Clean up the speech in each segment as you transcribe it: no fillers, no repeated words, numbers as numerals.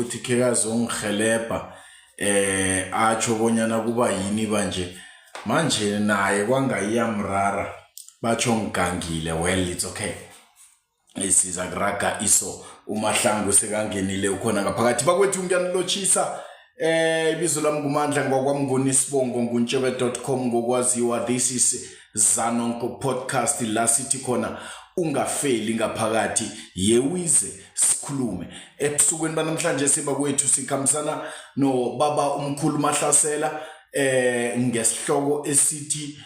ukuthi khekazongihelebha atsho bonyana kuba yini banje manje naye kwangayiyamrara batsho ngigangile. Well, it's okay, siza kuraga iso. UMahlangu sekangenile, ukhona ngaphakathi. Bakwethu, ngiyanilotshisa. Ibizo lami nguMandla ngwakwamnguni, isibongo nguntshebe.com ngokwaziwa. This is Zanonko Podcast, la sithi khona ungafeli ngaphakathi, yewize sikhulume. Ebusukwini banamhlanje sibakwethu sikhambisana nobaba umkhulu Mahlasela ngesihloko esithi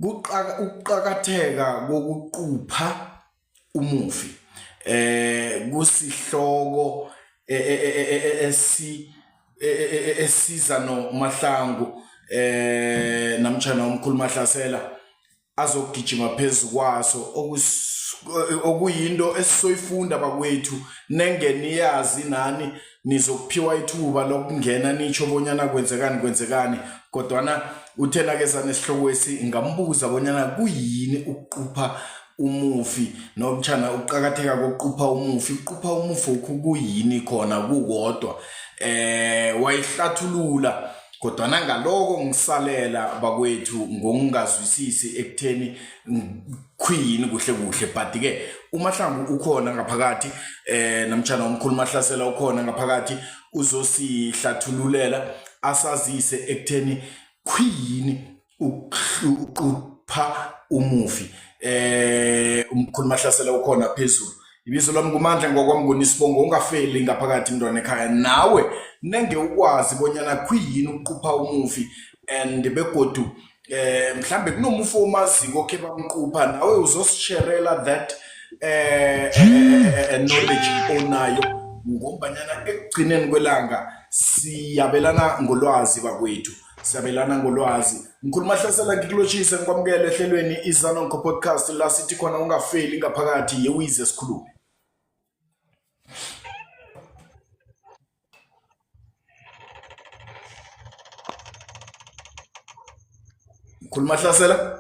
ukuqakatheka kokuqupha umufi. Kusihloko esi esiza noMahlangu namtjhana umkhulu Mahlasela azogijima phezu kwaso, okuyinto esisoyifunda bakwethu. Nengeniyazi nani nizokuphiwa ithuba lokungena nitsho bonyana kwenzekani kwenzekani, kodwana uthe nakeza nesihlokwesi ngambuza bonyana kuyini ukuqupha umufi nomtshana ukuqakatheka kokuqupha umufi, ukuqupha umufi okhu kuyini khona kukodwa. Wayihlathulula, kodwana ngaloko ngisalela bakwethu ngokungazwisisi ekutheni khuyini kuhle kuhle. But ke uMahlangu ukhona ngaphakathi, namtjhana umkhulu Mahlasela ukhona ngaphakathi, uzosihlathululela asazise ekutheni khuyini ukuqupha umufi. Umkhulu Mahlasela ukhona phezulu. Ibizo lami nguMandla ngwakwamnguni, isibongo ungafeli ngaphakathi mntwana ekhaya. Nawe nenge ukwazi bonyana khuyini ukuqupha umufi and begodu mhlambe kunomufi omaziko okhe bamqupha, nawe uzosisherela that knowledge onayo, ngombanyana ekugcineni kwelanga siyabelana ngolwazi bakwethu, siyabelana ngolwazi. Mkhulu Mahlasela, ngikulotshise, ngikwamukele ehlelweni iZanonko Podcast, la sithi khona ungafeli ngaphakathi, yewize sikhulume. Mkhulu Mahlasela.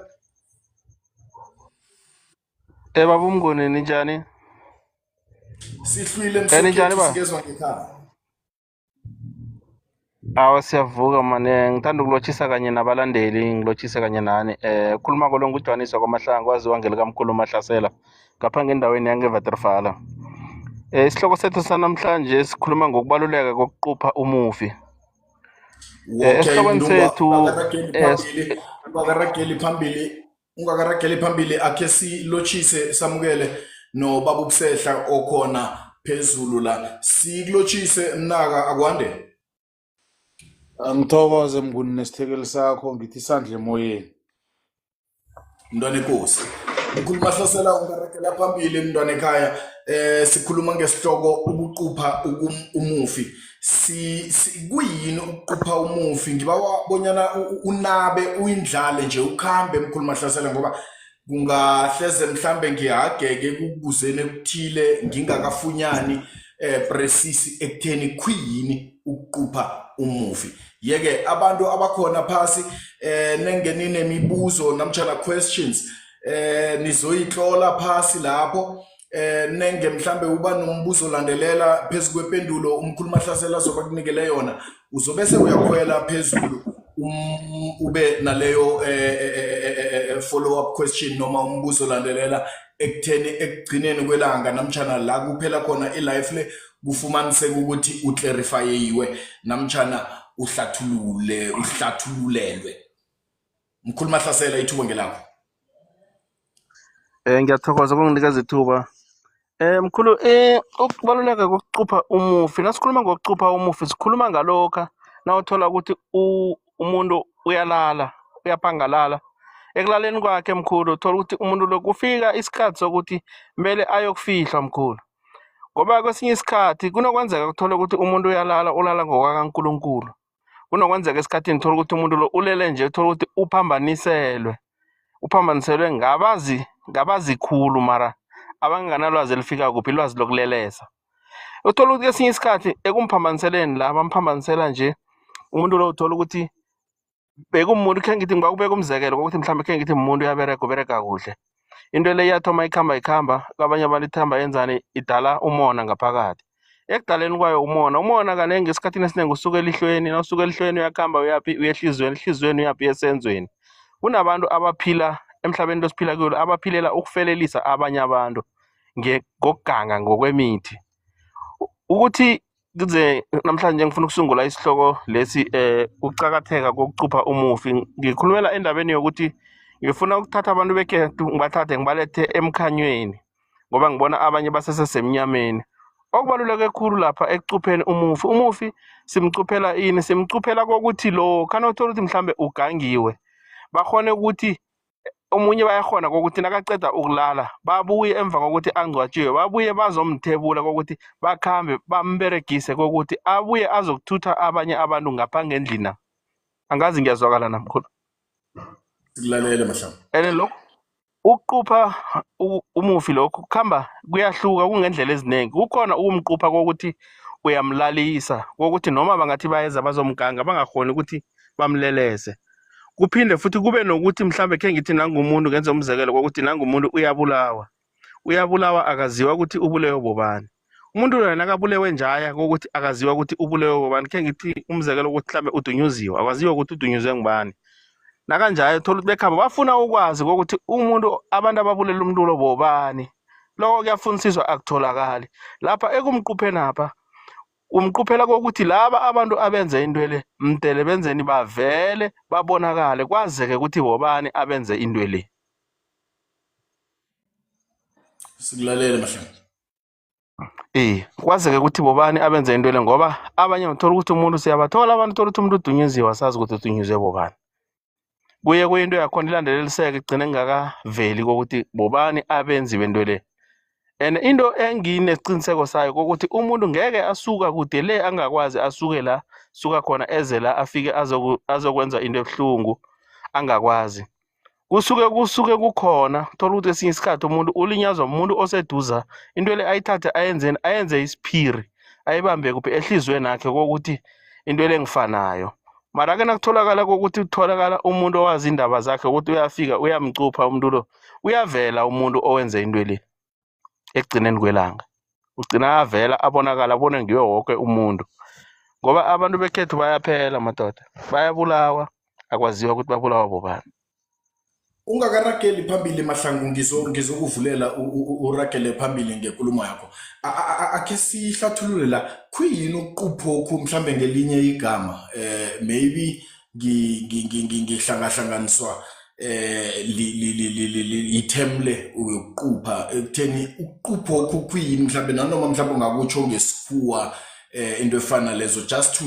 Baba uMnguni, ninjani? Sihlwile. Ninjani msokhethu ba? Sikezwa ngekhaya. Awa, siyavuka mane. Ngithanda ukulotshisa kanye nabalandeli, ngilotshise kanye nani. Khuluma kolo nguJwanisa kwaMahlangu, waziwa ngelikaMkhulu Mahlasela, ngapha ngendaweni yangeVaterfala. Isihloko sethu sanamhlanje sikhuluma ngokubaluleka kokuqupha umufi. Okay. Esihlokweni sethu Ungakarageli phambili, ungakarageli phambili, ungakarageli phambili, akhe silotshise samukele nobaba uBusehla okhona phezulu la. Sikulotshise mnaka, akwande. Angithokoze Mnguni nesithekeli sakho, ngithi isandla emoyeni. Mntwana enkosi. Mkhulu Mahlasela, ungaragela phambili mntwana ekhaya. Sikhuluma ngesihloko ukuqupha umufi. Si kuyini ukuqupha umufi? Ngibawa bonyana unabe uyindlale nje ukhambe mkhulu Mahlasela, ngoba kungahleze mhlambe ngihageke kukubuzeni ekuthile ngingakafunyani precise ekutheni khuyini ukuqupha umufi. Yeke abantu abakhona phasi, nengeni nemibuzo namtjhana questions, nizoyitlola phasi lapho. Nenge mhlambe uba nombuzo landelela phezu kwependulo umkhulu Mahlasela azoba kunikele yona, uzobese uyakhwela phezulu, ube naleyo follow up question noma umbuzo landelela ekutheni ekugcineni kwelanga namtjhana la kuphela khona i-life le kufumaniseka ukuthi uclarifyeyiwe namtjhana uhlathulule uhlathululelwe. Mkhulu Mahlasela, ithuba ngelakho. Ngiyathokoza ukunginikeza ithuba. Mkhulu, ukubaluleka kokucupha umufi. Nasikhuluma ngokucupha umufi, sikhuluma ngalokha nawuthola ukuthi umuntu uyalala, uyaphangalala. Ekulaleni kwakhe mkhulu, uthola ukuthi umuntu lo kufika isikhathi sokuthi kumele ayokufihlwa mkhulu. Ngoba kwesinye isikhathi kunokwenzeka uthole ukuthi umuntu uyalala, ulala ngokwakaNkulunkulu. Kunokwenzeka esikhathini uthola ukuthi umuntu lo ulele nje, uthola ukuthi uphambaniselwe. Uphambaniselwe ngabazi ngabazikhulu mara abanganalwazi elifika kuphi, ilwazi lokulelesa. Uthola ukuthi kesinye isikhathi ekumphambanyiseleni la bamphambanisela nje umuntu lo, uthola ukuthi bekumuntu, khe ngithi ngakubeka umzekelo kokuthi mhlawumbe khe ngithi umuntu uyaberega, uberega kuhle. Into le iyathoma ikhamba ikhamba kwabanye abantu, ithamba yenzani, idala umona ngaphakathi. Ekudaleni kwayo umona, umona kanengi esikhathini esiningi usuka elihlweni, nawusuka elihlweni uyakhamba uyaphi, uya ehliziyweni, ehliziyweni uyaphi, uya esenzweni. Kunabantu abaphila emhlabeni lo esiphila kuwo abaphilela ukufelelisa abanye abantu ngokuganga ngokwemithi. Ukuthi kuze namhlanje ngifuna ukusungula isihloko lesi ukuqakatheka kokucupha umufi, ngikhulumela endabeni yokuthi ngifuna ukuthatha abantu bekhethu ngibathathe ngibalethe emkhanyweni ngoba ngibona abanye basesesemnyameni. Okubaluleke khulu lapha ekucupheni umufi, umufi simcuphela ini? Simcuphela kokuthi lokha nawuthola ukuthi mhlambe ugangiwe, bakghone ukuthi omunye bayakghona kokuthi nakaqeda ukulala babuye emva kokuthi angcwatshiwe babuye bazomthebula kokuthi bakhambe bamberegise kokuthi abuye azokuthutha abanye abantu ngapha ngendlina. Angazi ngiyazwakala namkhulu. Sikulalele Mahlangu. And lokho ukuqupha umufi lokhu kukhamba kuyahluka kungendlela eziningi. Kukhona ukumqupha kokuthi uyamlalisa kokuthi noma bangathi bayeza bazomganga bangakhoni ukuthi bamlelese. Kuphinde futhi kube nokuthi mhlambe khe ngithi nangumuntu ngenze umzekelo kokuthi nangumuntu uyabulawa. Uyabulawa akaziwa ukuthi ubulewe bobani. Umuntu loyo nakabulewe njaya kokuthi akaziwa ukuthi ubulewe bobani khe ngithi umzekelo ukuthi mhlambe udunyuziwe akwaziwa ukuthi udunyuzwe ngubani. Nakanjalo uthola ukuthi bekhabo bafuna ukwazi kokuthi umuntu abantu ababulela umuntu lo bobani. Lokho kuyafunisiswa akutholakali. Lapha ekumquphenapha umquphela kokuthi laba abantu abenze into le mdele benzeni bavele babonakale kwazeke ukuthi bobani abenze into le. Sikulalele Mahlangu. Iye, kwazeke ukuthi bobani abenze into le ngoba abanye uthola ukuthi umuntu siyabathola abantu uthola ukuthi umuntu udunyuziwe asazi ukuthi udunyuzwe bobani. Kuye kuyinto yakhona ilandeleliseke igcine kungakaveli kokuthi bobani abenzi bento le. And into enginesiqiniseko sayo kokuthi umuntu ngeke asuka kude le angakwazi asuke la suka khona eze la afike azokwenza into ebuhlungu angakwazi. Kusuke kusuke kukhona thola ukuthi esinye isikhathi umuntu ulinyazwa umuntu oseduza into le ayithathe ayenzeni ayenze isiphiri ayibambe kuphi ehliziyweni yakhe kokuthi into le ngifanayo. Mara ke nakutholakala kokuthi kutholakala umuntu owazi indaba zakhe ukuthi uyafika uyamcupha umuntu lo uyavela umuntu owenze into le ekugcineni kwelanga. Ugcina avela abonakala abone ngiwo woke umuntu ngoba abantu bekhethu bayaphela madoda bayabulawa akwaziwa ukuthi babulawa bobani. Ungakarageli phambili Mahlangu ngizokuvulela uragele phambili ngekulumo yakho. Akhe sihlathulule la khuyini ukuquphokhu mhlambe ngelinye igama maybe ngihlangahlanganiswa i-term le yokuqupha ekutheni ukuquphokhu khuyini mhlambe nanoma mhlambe ungakutsho ngesikhuwa into efana lezo just to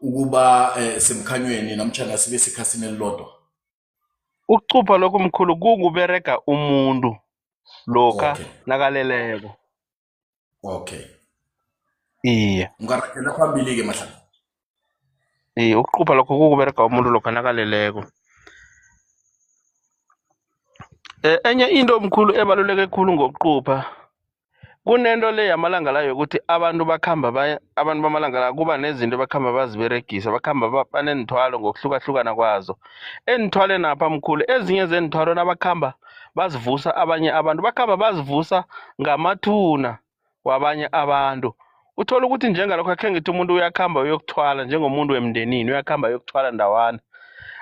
ukuba semkhanyweni namtjhana sibe sekhasini elilodwa. Ukucupha lokhu mkhulu kukuberega umuntu lokha nakaleleko. Okay. Iye. Ungaragela phambili-ke Mahlangu. Iye, ukuqupha lokho kukuberega umuntu lokha nakaleleko. Enye into mkhulu ebaluleke khulu ngokuqupha kunento le yamalanga la yokuthi abantu bakhamba abantu bamalanga la kuba nezinto bakhamba baziberegisa bakhamba baneenthwalo ngokuhlukahlukana kwazo. Eenthwalweni apha mkhulu ezinye zeenthwalo nabakhamba bazivusa abanye abantu bakhamba bazivusa ngamathuna wabanye abantu. Uthola ukuthi njengalokho akhe ngithi umuntu uyakhamba uyokuthwala njengomuntu wemndenini uyakhamba uyokuthwala ndawana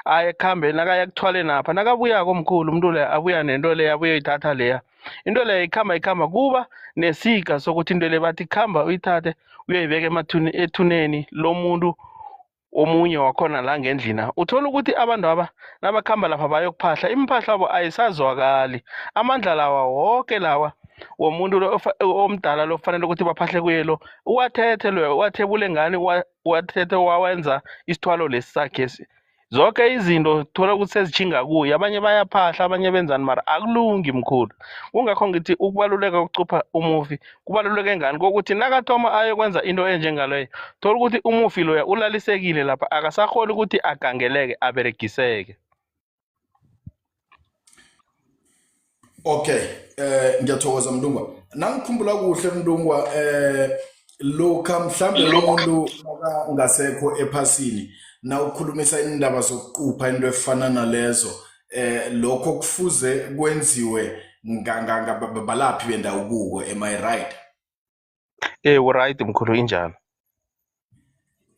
aye ekhambe nakaya ekuthwaleni apha nakabuyako mkhulu umuntu le abuya nento le abuye uyithatha leya into leyo ikhamba ikhamba kuba nesiga sokuthi into le bathi khamba uyithathe uyoyibeka emathuni ethuneni lomuntu omunye wakhona la ngendlina. Uthola ukuthi abantu aba nabakhamba lapha bayokuphahla imphahla yabo ayisazwakali amandla lawa woke lawa womuntu lo omdala lo kufanele ukuthi baphahle kuye lo uwathethe loyo uwathebule ngani uwathethe wawenza isithwalo lesi sakhe Zonke izinto thola ukuthi sezitjhinga kuye abanye bayaphahla abanye benzani mara akulungi mkhulu. Kungakho ngithi ukubaluleka kokucupha umufi kubaluleke ngani kokuthi nakathoma ayokwenza into enjengaleyo thola ukuthi umufi loya ulalisekile lapha akasakghoni ukuthi agangeleke aberegiseke. Okay, ngiyathokoza Mntungwa. Nangikhumbula kuhle Mntungwa lokha mhlambe umuntu ngasekho ephasini nawukhulumisa indaba zokuqupha into efana nalezo lokho kufuze kwenziwe balaphi bendabuko, am I right? Eh uright mkhulu injalo.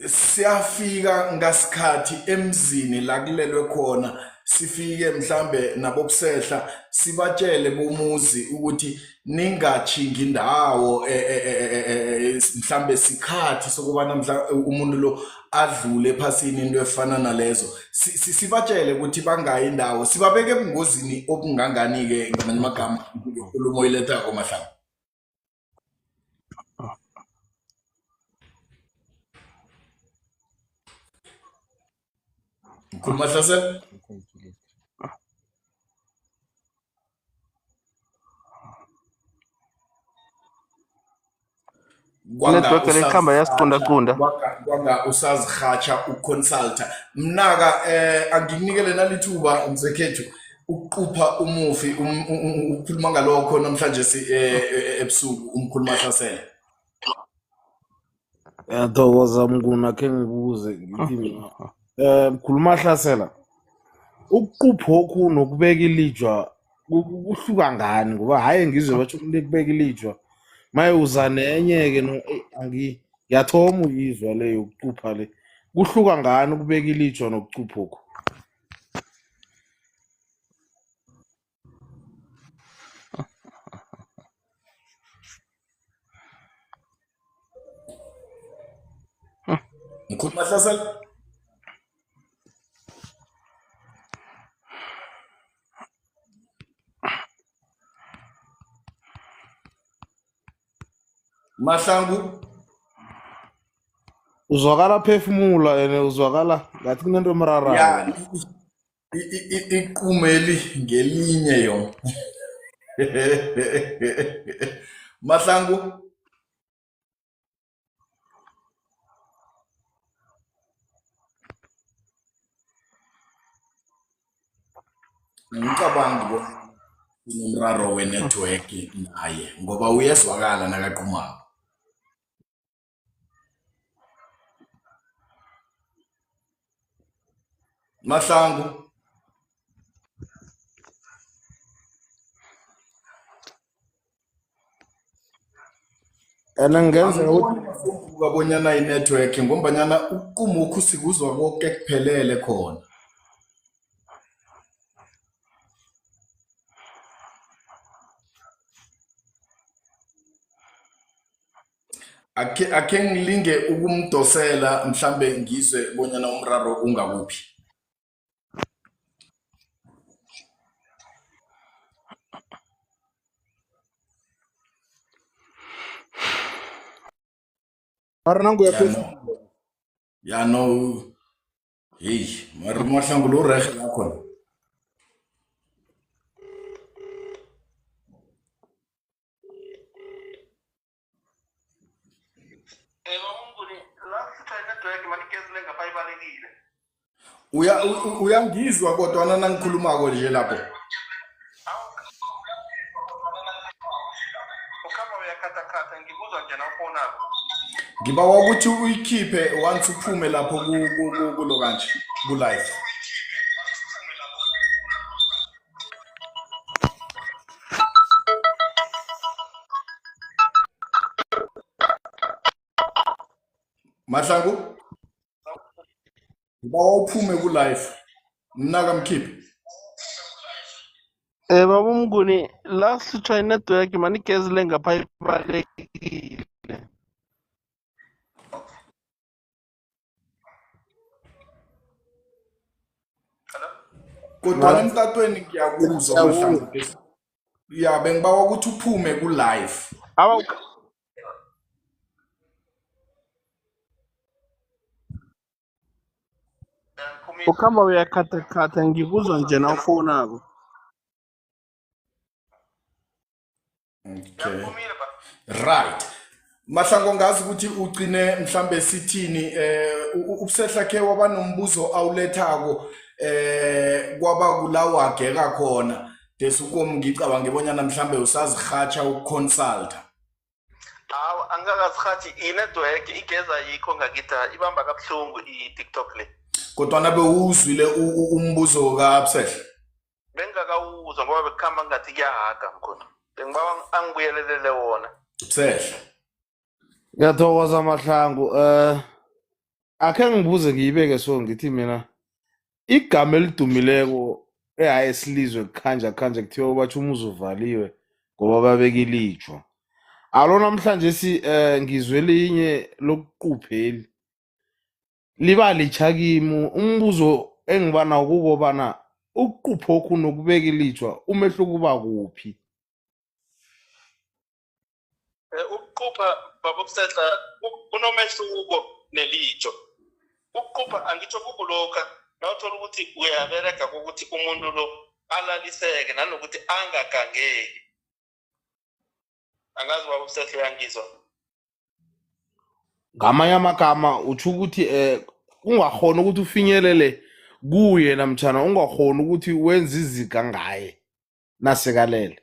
Siyafika ngasikhathi emzini la kulelwe khona, sifike mhlambe nabobusehla sibatshele bomuzi ukuthi ningatjhingi indawo e, e, e, mhlambe sikhathi sokubana mhla umuntu lo adlule ephasini, into efana nalezo. Sibatshele ukuthi bangayi indawo, sibabeke ebungozini obungangani-ke ngamanye amagama ngenkulumo oyilethako Mahlangu? Mkhulu Mahlasela. Kwanga Network le ikhamba yasiqundaqunda. Kwanga usazirhatsha ukuconsulta. Mnaka angikunikele nalithuba mzekhethu ukuqupha umufi ukukhuluma ngalokho namhlanje si ebusuku umkhulu Mahlasela. Ngiyathokoza Mnguni, akhe ngibuze ngithi mina mkhulu Mahlasela, ukuquphokhu nokubeka ilijwa kuhluka ngani? Ngoba hhayi ngizwe batjho umuntu ekubeka ilijwa maye uza nenye-ke no eyi, angi ngiyathoma ukuyizwa le yokucupha le. Kuhluka ngani ukubeka ilijwa nokucuphokhu? Mkhulu Mahlasela. Mahlangu. Uzwakala phefumula ene uzwakala ngathi kunento emrarayo. Ya, iqumeli ngelinye yona. Mahlangu. Angicabangi bona unomraro we-network naye ngoba uyezwakala nakaqhumako. Mahlangu. And ngenzeka ukuthi Angiboni masombuka bonyana i-network ngombanyana ukuqumukhu sikuzwa konke kuphelele khona. Akhe ngilinge ukumdosela mhlambe ngizwe bonyana umraro ungakuphi. Mara nangu Ya no. uyaphefumula. Ya no. Hey, mara Mahlangu lo rehe la khona. Uya uyangizwa kodwa nangikhulumako nje lapho. Ukhamba uyakhathakhatha ngikuzwa nje nawufonako. Ngibawa ukuthi uyikhiphe once uphume lapho kulo kanje ku live. Mahlangu, ngibawa uphume ku live. Mnaka mkhiphe. Eh baba uMnguni la sihlutshwa i-network mani igezi le ngapha ibalekile. Kodwa emtatweni ngiyakuzwa Mahlangu. Ya bengibawa ukuthi uphume ku live. Awa ukhamba uyakhathakhatha ngikuzwa nje nawufonako. Okay. Right. Mahlangu ngazi ukuthi ugcine mhlambe sithini ubusehla khe waba nombuzo awulethako kwaba kula wageka khona desukom ngicabanga bonyana mhlambe usazihatsha ukuconsulta. Awa angikakazihathi i-network igeza yikho ngakithi ibamba kabuhlungu i-TikTok le. Kodwana bewuzwile umbuzo kaBusehla? Bengingakawuzwa ngoba bekukhamba ngathi kuyahaga mkhulu. Bengibawa angibuyelelele wona. Busehla. Ngiyathokoza Mahlangu. Akhe ngibuze ngiyibeke so ngithi mina igama elidumileko ehayi silizwe kukhanja khanja kuthiwa batsho umuzi uvaliwe ngoba babeka ilitjhwa. Alo namhlanje si ngizwe elinye lokuqupheli liba litjha kimi. Umbuzo engiba nawo kukobana ukuquphokhu nokubeka ilitjhwa umehluko uba kuphi? Ukuqupha baba Busehla kunomehluko nelitsho. Ukuqupha angitsho kukulokha nawuthola ukuthi uyaberega kokuthi umuntu lo alaliseke nanokuthi angagangeki. Angazi baba Busehla uyangizwa? Ngamanye amagama utsho ukuthi ungakhona ukuthi ufinyelele kuye namtjhana ungakhona ukuthi wenze iziga ngaye nasekalele.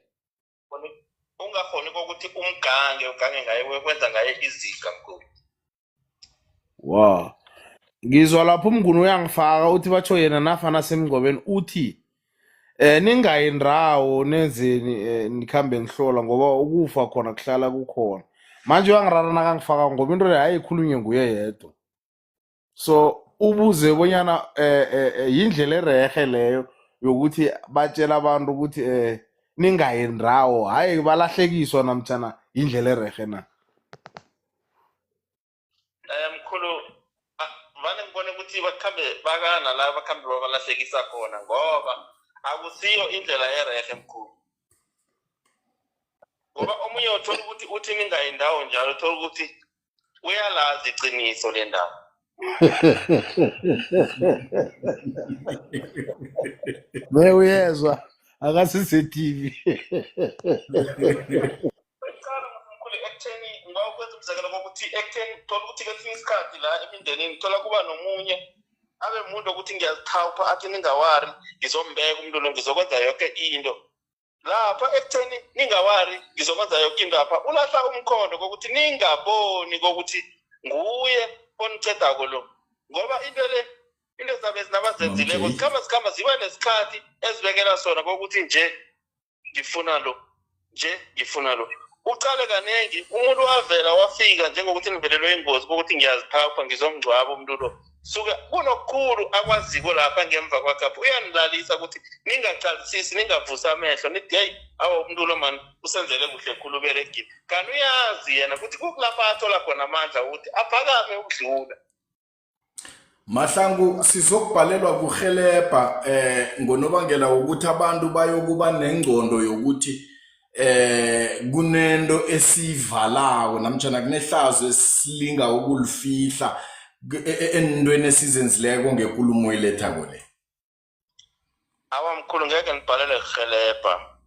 Ungakhoni kokuthi umgange ugange ngaye kwenza ngaye iziga mkhulu. Wow. Ngizwa lapho umnguni uyangifaka uthi batsho yena nafana semngcwabeni uthi ningayi ndawo nenzeni nikhambe nihlola ngoba ukufa khona kuhlala kukhona. Manje uyangirara nakangifaka ngoba into le hayi ikhulunywe nguye yedwa. So ubuze bonyana yindlela erehe leyo yokuthi batshela abantu ukuthi ningayi ndawo hayi balahlekiswa namtjhana yindlela erehe na? Mkhulu vane ngibone ukuthi bakhambe bakana la bakhambe babalahlekisa khona ngoba akusiyo indlela erehe mkhulu. Ngoba omunye uthola ukuthi uthi ningayi ndawo njalo uthola ukuthi uyalazi iqiniso le ndaba. Me uyezwa akasise-TV. Kuqala mkhulu ekutheni ngiba ukwenza umzekelo kokuthi ekutheni thola ukuthi kesinye isikhathi la emindenini thola kuba nomunye abe muntu ukuthi ngiyazithawupha athi ningawari ngizombeka umuntu lo ngizokwenza yonke into. Lapha ekutheni ningawari ngizokwenza yoke into apha ulahla umkhondo kokuthi ningaboni kokuthi nguye onicedako lo ngoba into le into zabe nabazenzileko zikhamba zikhamba ziba nesikhathi ezibekela sona kokuthi nje ngifuna lo nje ngifuna lo. Uqale kaningi umuntu wavela wafika njengokuthi nivelelwe ingozi kokuthi ngiyaziphapha ngizomngcwaba umuntu lo suka kunokukhulu akwaziko lapha ngemva kwakhe uyanilalisa ukuthi ningaqalisisi ningavusa amehlo nithi heyi awa umuntu lo mani usenzele kuhle khulu uberegile kanti uyazi yena ukuthi kukulapha athola khona amandla ukuthi aphakame ukudlula. Mahlangu sizokubhalelwa kuhelebha ngonobangela wokuthi abantu bayokuba nengcondo yokuthi kunento esivalako namtjhana kunehlazo esilinga ukulifihla entweni esizenzileko ngekulumo ilethako le. Awa mkhulu ngeke nibhalele kuhelebha.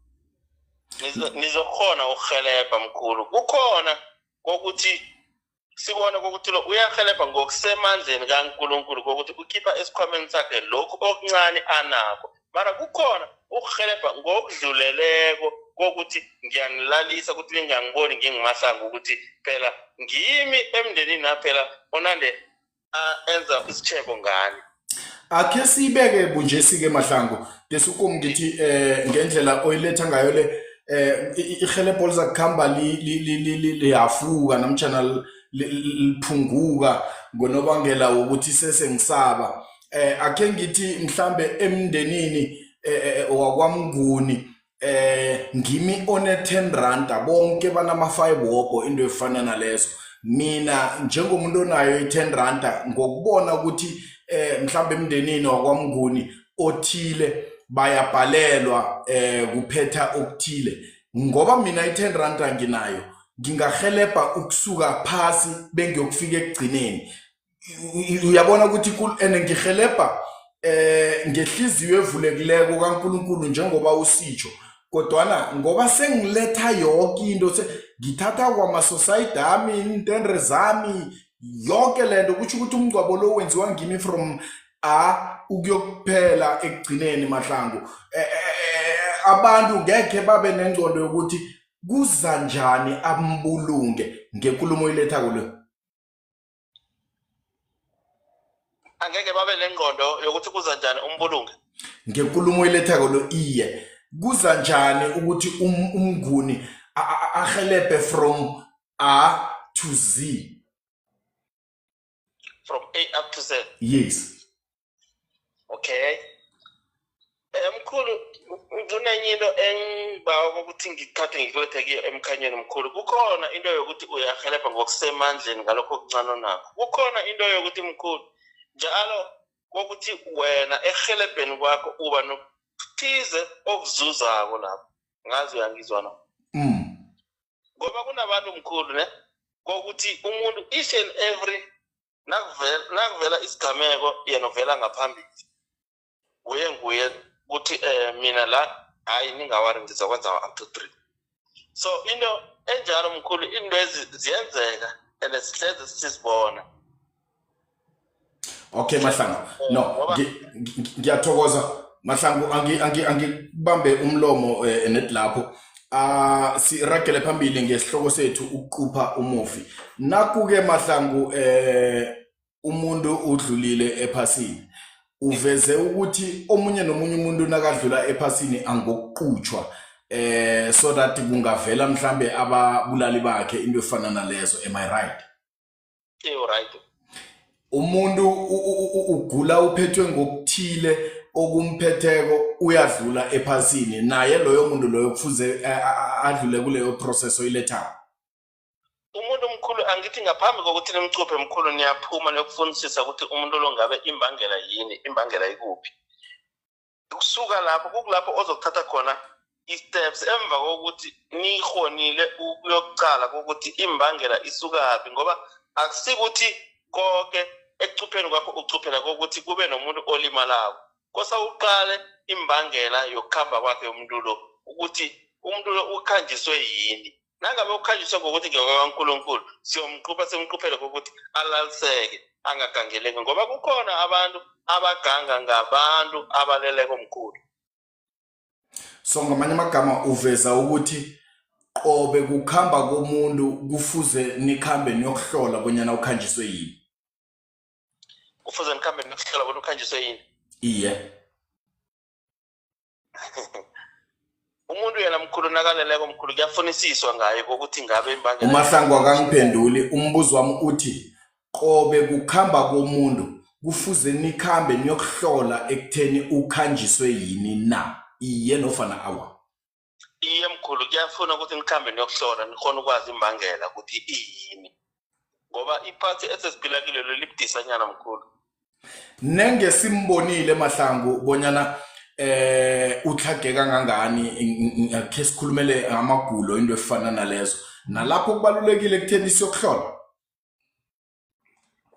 Nizokhona ukuhelebha mkhulu. Kukhona kokuthi sibone kokuthi lo uyahelebha ngokusemandleni kaNkulunkulu kokuthi ukhipha esikhwameni sakhe lokhu okuncane anakho. Mara kukhona ukuhelebha ngokudluleleko kokuthi ngiyanilalisa ukuthi ningangiboni ngingimahlangu ukuthi phela ngimi emndenini naphela onande enza isitshebo ngani. Akhe sibeke bunjesi-ke Mahlangu desukum ngithi ngendlela oyiletha ngayo le ihelebho lizakukhamba liyafuka namtjhana liphunguka ngonobangela wokuthi sesengisaba. Akhe ngithi mhlambe emndenini wakwaMnguni ngimi one 10 rand bonke banama 5 woko into efana nalezo. Mina njengomuntu onayo i-10 rand ngokubona ukuthi mhlambe emndenini wakwaMnguni othile bayabhalelwa kuphetha okuthile ngoba mina i-10 rand nginayo ngingahelebha ukusuka phasi bengiyokufika ekugcineni. Uyabona ukuthi and ngihelebha ngehliziyo evulekileko kaNkuluNkulu njengoba usitsho kodwana ngoba sengiletha yonke into ngithatha kwama-society ami iintendre zami yonke lento kusho ukuthi umngcwabo lo wenziwa ngimi from A ukuyokuphela ekugcineni Mahlangu. Abantu ngekhe babe nengcondo yokuthi kuza njani ambulunge ngekulumo ilethako le. Angeke babe nengqondo yokuthi kuza njani umbulunge ngekulumo ilethako lo. Iye, kuza njani ukuthi umnguni ahelebhe from A to Z. From A up to Z. Yes. Okay. Mkhulu, kunenye into engibawa ukuthi ngithathe ngikulethe kiyo emkhanyweni mkhulu. Kukhona into yokuthi uyahelebha ngokusemandleni ngalokho okuncane onakho. Kukhona into yokuthi mkhulu, njalo kokuthi wena ehelebheni kwakho uba nokuthize okuzuzako lapho. Ngazi uyangizwa na? Ngoba kunabantu mkhulu ne kokuthi umuntu each and every nakuvela isigameko yena uvela ngaphambili. Nguye ukuthi mina la hayi ningawari ngizokwenza 1 2 3. So into enjalo mkhulu, into ziyenzeka and sihleze sizibona. Okay Mahlangu. No, ngiyathokoza Mahlangu, angikubambe umlomo net lapho. Siragele phambili ngesihloko sethu ukuqupha umufi. Nakuke Mahlangu, umuntu udlulile ephasini. Uveze ukuthi omunye nomunye umuntu nakadlula ephasini angokuqutshwa so that kungavela mhlambe ababulali bakhe, into efana nalezo. Am I right? You right. Umuntu ugula uphethwe ngokuthile okumphetheko, uyadlula ephasini, naye loyo muntu loyo kufuze adlule kuleyo process oyilethako. Umuntu omkhulu, angithi ngaphambi kokuthi nimcuphe mkhulu, niyaphuma niyokufunisisa ukuthi umuntu lo ngabe imbangela yini, imbangela ikuphi. Kusuka lapho kukulapho ozokuthatha khona i-steps emva kokuthi nihonile ukuyokucala kokuthi imbangela isukaphi, ngoba akusikuthi konke ekucupheni kwakho ucuphela kokuthi kube nomuntu olimalako. Kosa uqale imbangela yokukhamba kwakhe umuntu lo, ukuthi umuntu lo ukhanjiswe yini. Nangabe ukhanjiswe ngokuthi ngewakaNkulunkulu, siyomqupha simquphele kokuthi alaliseke angagangeleki, ngoba kukhona abantu abaganga ngabantu abaleleko mkhulu. So ngamanye amagama uveza ukuthi qobe kukhamba komuntu kufuze nikhambe niyokuhlola bonyana ukhanjiswe yini. Kufuze nikhambe niyokuhlola bona ukhanjiswe yini? Iye. Umuntu yena mkhulu nakaleleko mkhulu kuyafunisiswa ngaye kokuthi ngabe imbangela. UMahlangu akangiphenduli umbuzo wami, uthi qobe kukhamba komuntu kufuze nikhambe niyokuhlola ekutheni ukhanjiswe yini na, iye nofana awa? Iye mkhulu, kuyafuna ukuthi nikhambe niyokuhlola nikhona ukwazi imbangela ukuthi iyini, ngoba iphathi esesiphila kilo lelibudisanyana mkhulu. Nenge simbonile Mahlangu bonyana utlhage kangangani, akhe sikhulumele amagulo, into efana nalezo, nalapho kubalulekile ekutheni siyokuhlola.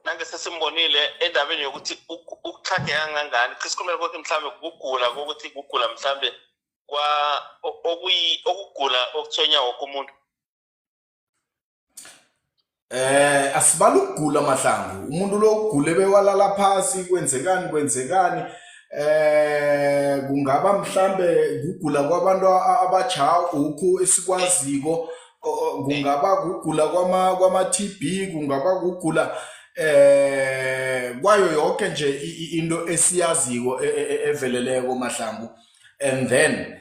Nange sesimbonile endabeni yokuthi ukutlhage kangangani, sikhulumele ukuthi mhlambe kugula kokuthi kugula mhlambe kwa okugula okuthwenya woke umuntu. Asibala ukugula Mahlangu, umuntu lo ugule bewalala phasi, kwenzekani kungaba mhlambe kugula kwabantu abatsha ukhu esikwaziko, kungaba kugula kwama TB, kungaba kugula kwayo yonke nje into esiyaziko eveleleko Mahlangu, and then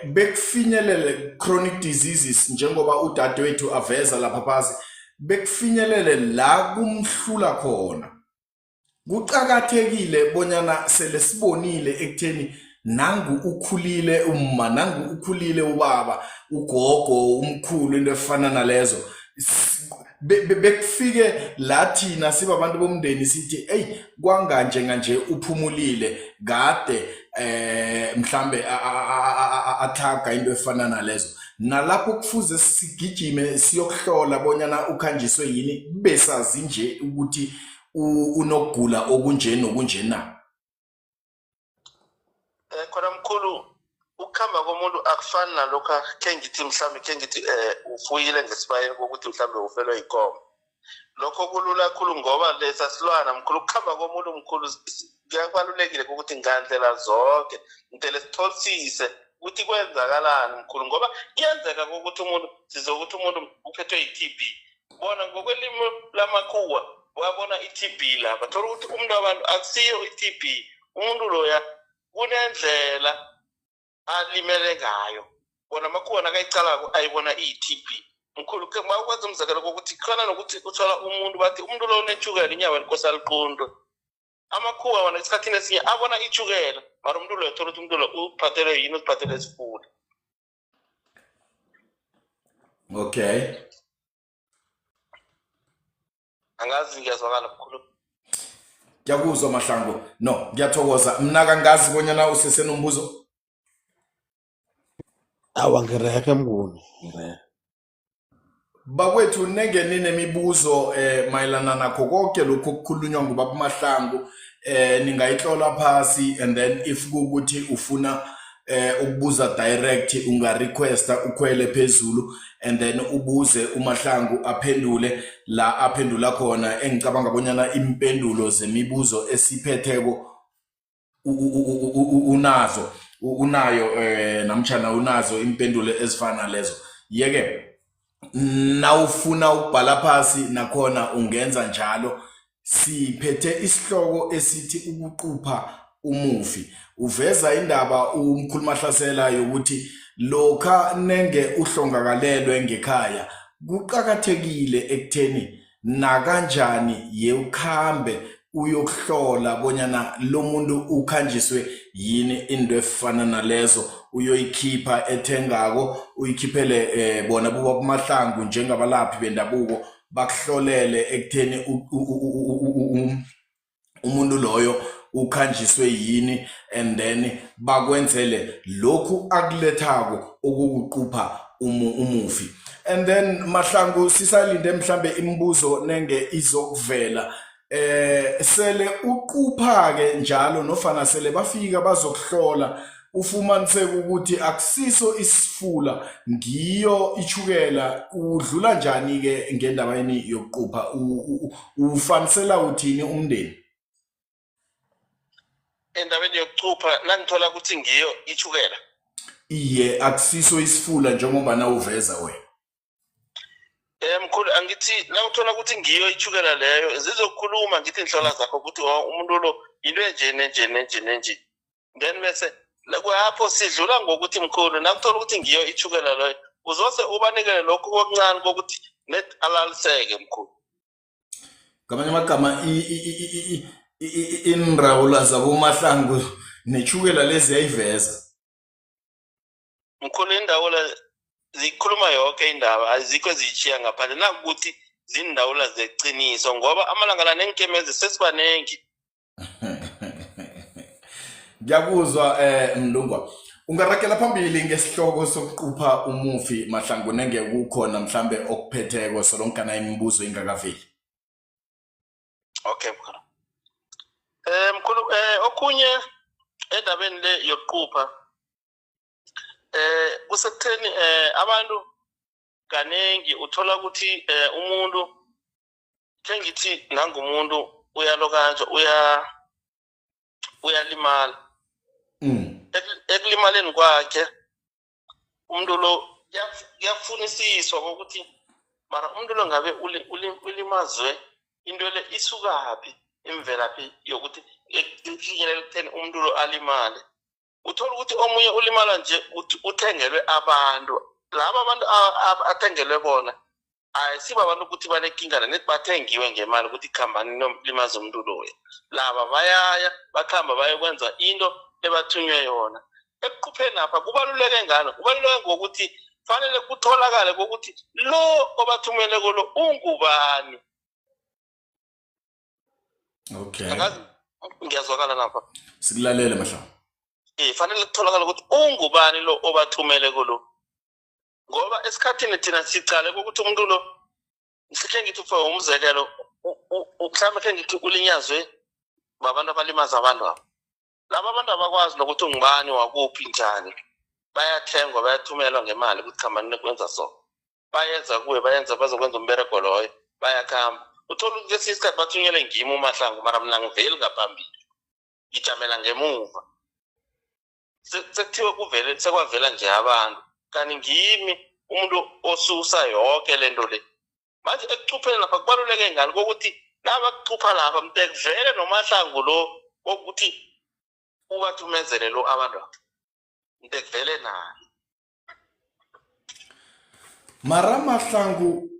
bekufinyelele chronic diseases njengoba udadewethu aveza lapha phasi, bekufinyelele la kumhlula khona. Kuqakathekile bonyana sele sibonile ekutheni nangu ukhulile umma, nangu ukhulile ubaba, ugogo, umkhulu, into efana nalezo, bekufike la thina sibabantu bomndeni sithi ey kwanganje nganje uphumulile kade, mhlambe athaga, into efana nalezo, nalapho kufuze sigijime siyokuhlola bonyana ukhanjiswe yini, besazi nje ukuthi unokugula okunje nokunje na? Khona mkhulu, ukukhamba komuntu akufani nalokhu khe ngithi mhlambe khe ngithi ufuyile ngesibayeni kokuthi mhlambe ufelwe yikomo. Lokho kulula khulu ngoba lesa silwana mkhulu. Ukukhamba komuntu mkhulu kuyabalulekile ukuthi ngandlela zonke mdele sitholisise ukuthi kwenzakalani mkhulu, ngoba kuyenzeka ukuthi umuntu sizokuthi umuntu uphethwe yi-TB, bona ngokwelimi lamakhuwa wabona i-TB lapha, thola ukuthi umuntu abantu akusiyo i-TB, umuntu loya kunendlela alimele ngayo, bona amakhuwa nakayicalako ayibona iyi-TB. Mkhulu, ke bakwenza umzekelo kokuthi kufana nokuthi uthola umuntu bathi umuntu lo unetshukela inyawo elikosi aliqundwe. Amakhuwa wona esikhathini esinye abona itshukela, mara umuntu loyo thola ukuthi umuntu lo uphathelwe yini, uziphathele esifula. Okay. Angazi ngiyazwakala mkhulu. Ngiyakuzwa Mahlangu. No, ngiyathokoza. Mna kangazi bonyana usesenombuzo. Awa ngirehe Mnguni, ngirehe. Bakwethu nenge ninemibuzo mayelana nakho konke lokhu okukhulunywa ngubaba Mahlangu, ningayihlola phasi, and then if kukuthi ufuna ukubuza direct unga requesta ukhwele phezulu and then ubuze uMahlangu aphendule la aphendula khona, engicabanga bonyana impendulo zemibuzo esiphetheko unazo, unayo namtjhana unazo impendulo ezifana lezo. Yeke nawufuna ukubhala phasi nakhona ungenza njalo. Siphethe isihloko esithi ukuqupha umufi. Uveza indaba umkhulu Mahlasela yokuthi lokha nenge uhlongakalelwe ngekhaya kuqakathekile ekutheni nakanjani yewukhambe uyokuhlola bonyana lo muntu ukhanjiswe yini, into efana nalezo uyoyikhipha ethengako uyikhiphele bona bobaba Mahlangu njengabalaphi bendabuko bakuhlolele ekutheni umuntu loyo ukhanjiswe yini, and then bakwenzele lokhu akulethako okukuqupha umufi. And then Mahlangu, sisalinde mhlambe imibuzo nenge izokuvela, sele uqupha ke njalo nofana sele bafika bazokuhlola ufumaniseka ukuthi akusiso isifula, ngiyo ichukela, udlula njani ke ngendaba yeni yokuqupha? Ufanisela uthini umndeni endabeni yokucupha nangithola ukuthi ngiyo ichukela? Iye, akusiso isifula njengoba na uveza wena. Mkhulu, angithi nawuthola ukuthi ngiyo ichukela leyo, zizokhuluma ngithi inhlola zakho ukuthi umuntu lo into enje nenje nenje nenje, then bese lapho sidlula ngokuthi mkhulu nakuthola ukuthi ngiyo ichukela leyo uzose ubanikele lokhu kokuncane kokuthi net alaliseke mkhulu. Ngamanye amagama inrawula zaboMahlangu nechukela lezi yayiveza. Mkhulu, indawula zikhuluma yonke indaba, azikho eziyishiya ngaphandle nakuthi zindawula zeqiniso, ngoba amalanga la neenkemezi sesibanengi. Ngiyakuzwa Mlungwa. Ungarakela phambili ngesihloko sokuqupha umufi Mahlangu nenge kukhona mhlambe okuphetheko solonkana imibuzo ingakaveli. Okay mkhulu. Mkhulu, okunye endabeni le yokuqupha kusekutheni abantu kaningi uthola ukuthi umuntu ke ngithi nangumuntu uyalokanjwa uyalimala. Ekulimaleni kwakhe umuntu lo kuyafunisiswa ukuthi mara umuntu lo ngabe ulimazwe into le isukaphi, imvelaphi yokuthi ifinyelele ekutheni umuntu lo alimale. Uthola ukuthi omunye ulimala nje uthengelwe abantu, laba abantu athengelwe bona ayisibo abantu ukuthi banekingana nethi bathengiwe ngemali ukuthi khambani nolimaza umuntu loya. Laba bayaya bakhamba bayokwenza into ebathunywe yona. Ekuqupheni apha kubaluleke ngani? Kubaluleke ngokuthi fanele kutholakale ukuthi lo obathumeleko lo ungubani. Okay. Angazi ngiyazwakala lapha. Sikulalele Mahlangu. Fanele kutholakale ukuthi ungubani lo obathumeleko lo. Ngoba esikhathini thina sicale ukuthi umuntu lo sikhe ngithi for umzekelo mhlawumbe khe ngithi ulinyazwe babantu abalimaza abantu abo. Laba abantu abakwazi nokuthi ungubani wakuphi njani, bayathengwa bayathumelwa ngemali ukuthi khambani kwenza so, bayenza kuwe, bayenza bazokwenza umberego loyo, bayakhamba. Uthola ukuthi kesinye isikhathi bathunyelwe ngimi uMahlangu, mara mina ngiveli ngaphambili, ngijamela ngemuva. Sekuthiwe kuvele sekwavela nje abantu, kanti ngimi umuntu osusa yonke lento le. Manje ekucupheni lapha kubaluleke ngani kokuthi nabakucupha lapha mtekuvele noMahlangu lo kokuthi ubathumezele lo abantu mtekuvele naye. Mara Mahlangu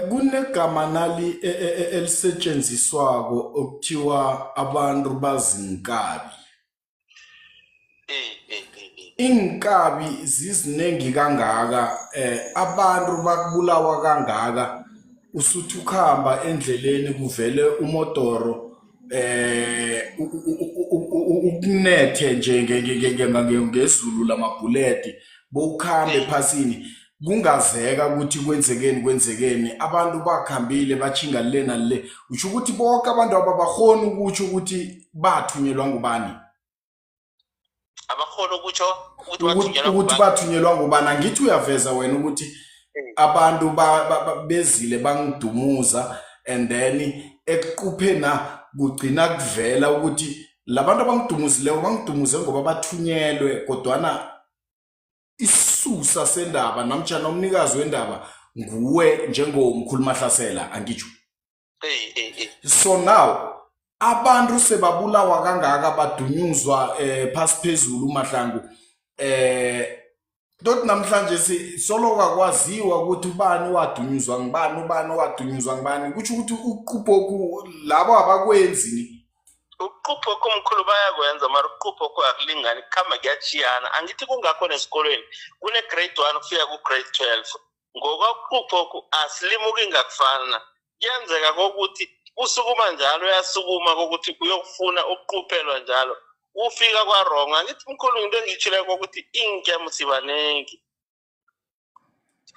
kunegama nali elisetshenziswako okuthiwa abantu bazinkabi. Iinkabi zizinengi kangaka abantu bakubulawa kangaka usuthi ukhamba endleleni kuvele umodoro ukunethe nje ngezulu lamabhuledi bowukhambe ephasini kungazeka ukuthi kwenzekeni kwenzekeni abantu bakhambile batjhinga le nale usho ukuthi boke abantu ababakhoni ukutjho ukuthi bathunyelwa ngubani. Abakhona ukutjho ukuthi bathunyelwa ukuthi bathunyelwa ngubani. Angithi uyaveza wena ukuthi abantu bezile bangidumuza and then ekuqupheni na kugcina kuvela ukuthi labantu abangidumuzileko bangidumuze ngoba bathunyelwe, kodwana isisusa sendaba namtjhana umnikazi wendaba nguwe njengomkhulu Mahlasela, angitsho? So now abantu sebabulawa kangaka, badunyuzwa phasi phezulu Mahlangu, tot namhlanje solo kakwaziwa ukuthi ubani wadunyuzwa ngubani, ubani wadunyuzwa ngubani. Kutsho ukuthi uquphoku labo abakwenzi ni? Ukuqupha omkhulu bayakwenza, mara ukuqupha okho akulingani, kukhamba kuyatjhiyana. Angithi kungakho nesikolweni kune-grade 1 kufika ku-grade 12. Ngokokuqupha okhu asilimuki ngakufana. Kuyenzeka kokuthi usukuma njalo, uyasukuma kokuthi uyokufuna ukuquphelwa njalo, ufika kwa-wrong. Angithi mkhulu into engiyitjhileko kokuthi iinkemu sibanengi,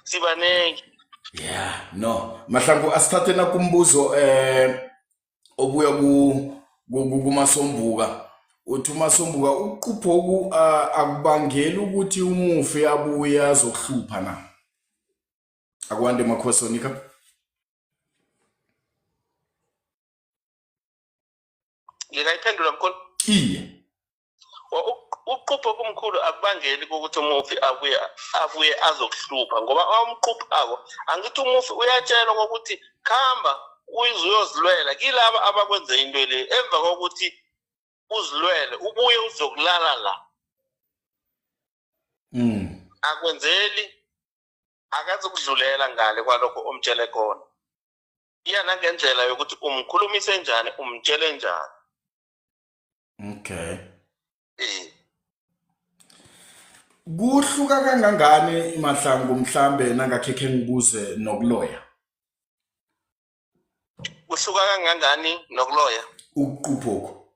sibanengi. Yeah, no Mahlangu, asithathe nakumbuzo obuya ku kuMasombuka. Uthi uMasombuka uquphoku akubangeli ukuthi umufi abuye azokuhlupha na? Akwande makhosonika. Ngingayiphendula mkhulu? Iye. Uqupho kumkhulu akubangeli ukuthi umufi abuye azokuhlupha, ngoba awumquphako angithi umufi uyatshelwa ukuthi khamba uyozilwela kilaba abakwenze into le. Emva kokuthi uzilwele ubuye uzokulala la. Akwenzeli, akazukudlulela ngale kwalokho omtshele khona. Iya nangendlela yokuthi umkhulumise njani, umtshele njani. Okay. Kuhluka kangangani Mahlangu mhlambe nangakhekhe ngibuze nokuloya? Kuhluka kangangani nokuloya? Ukuquphoku.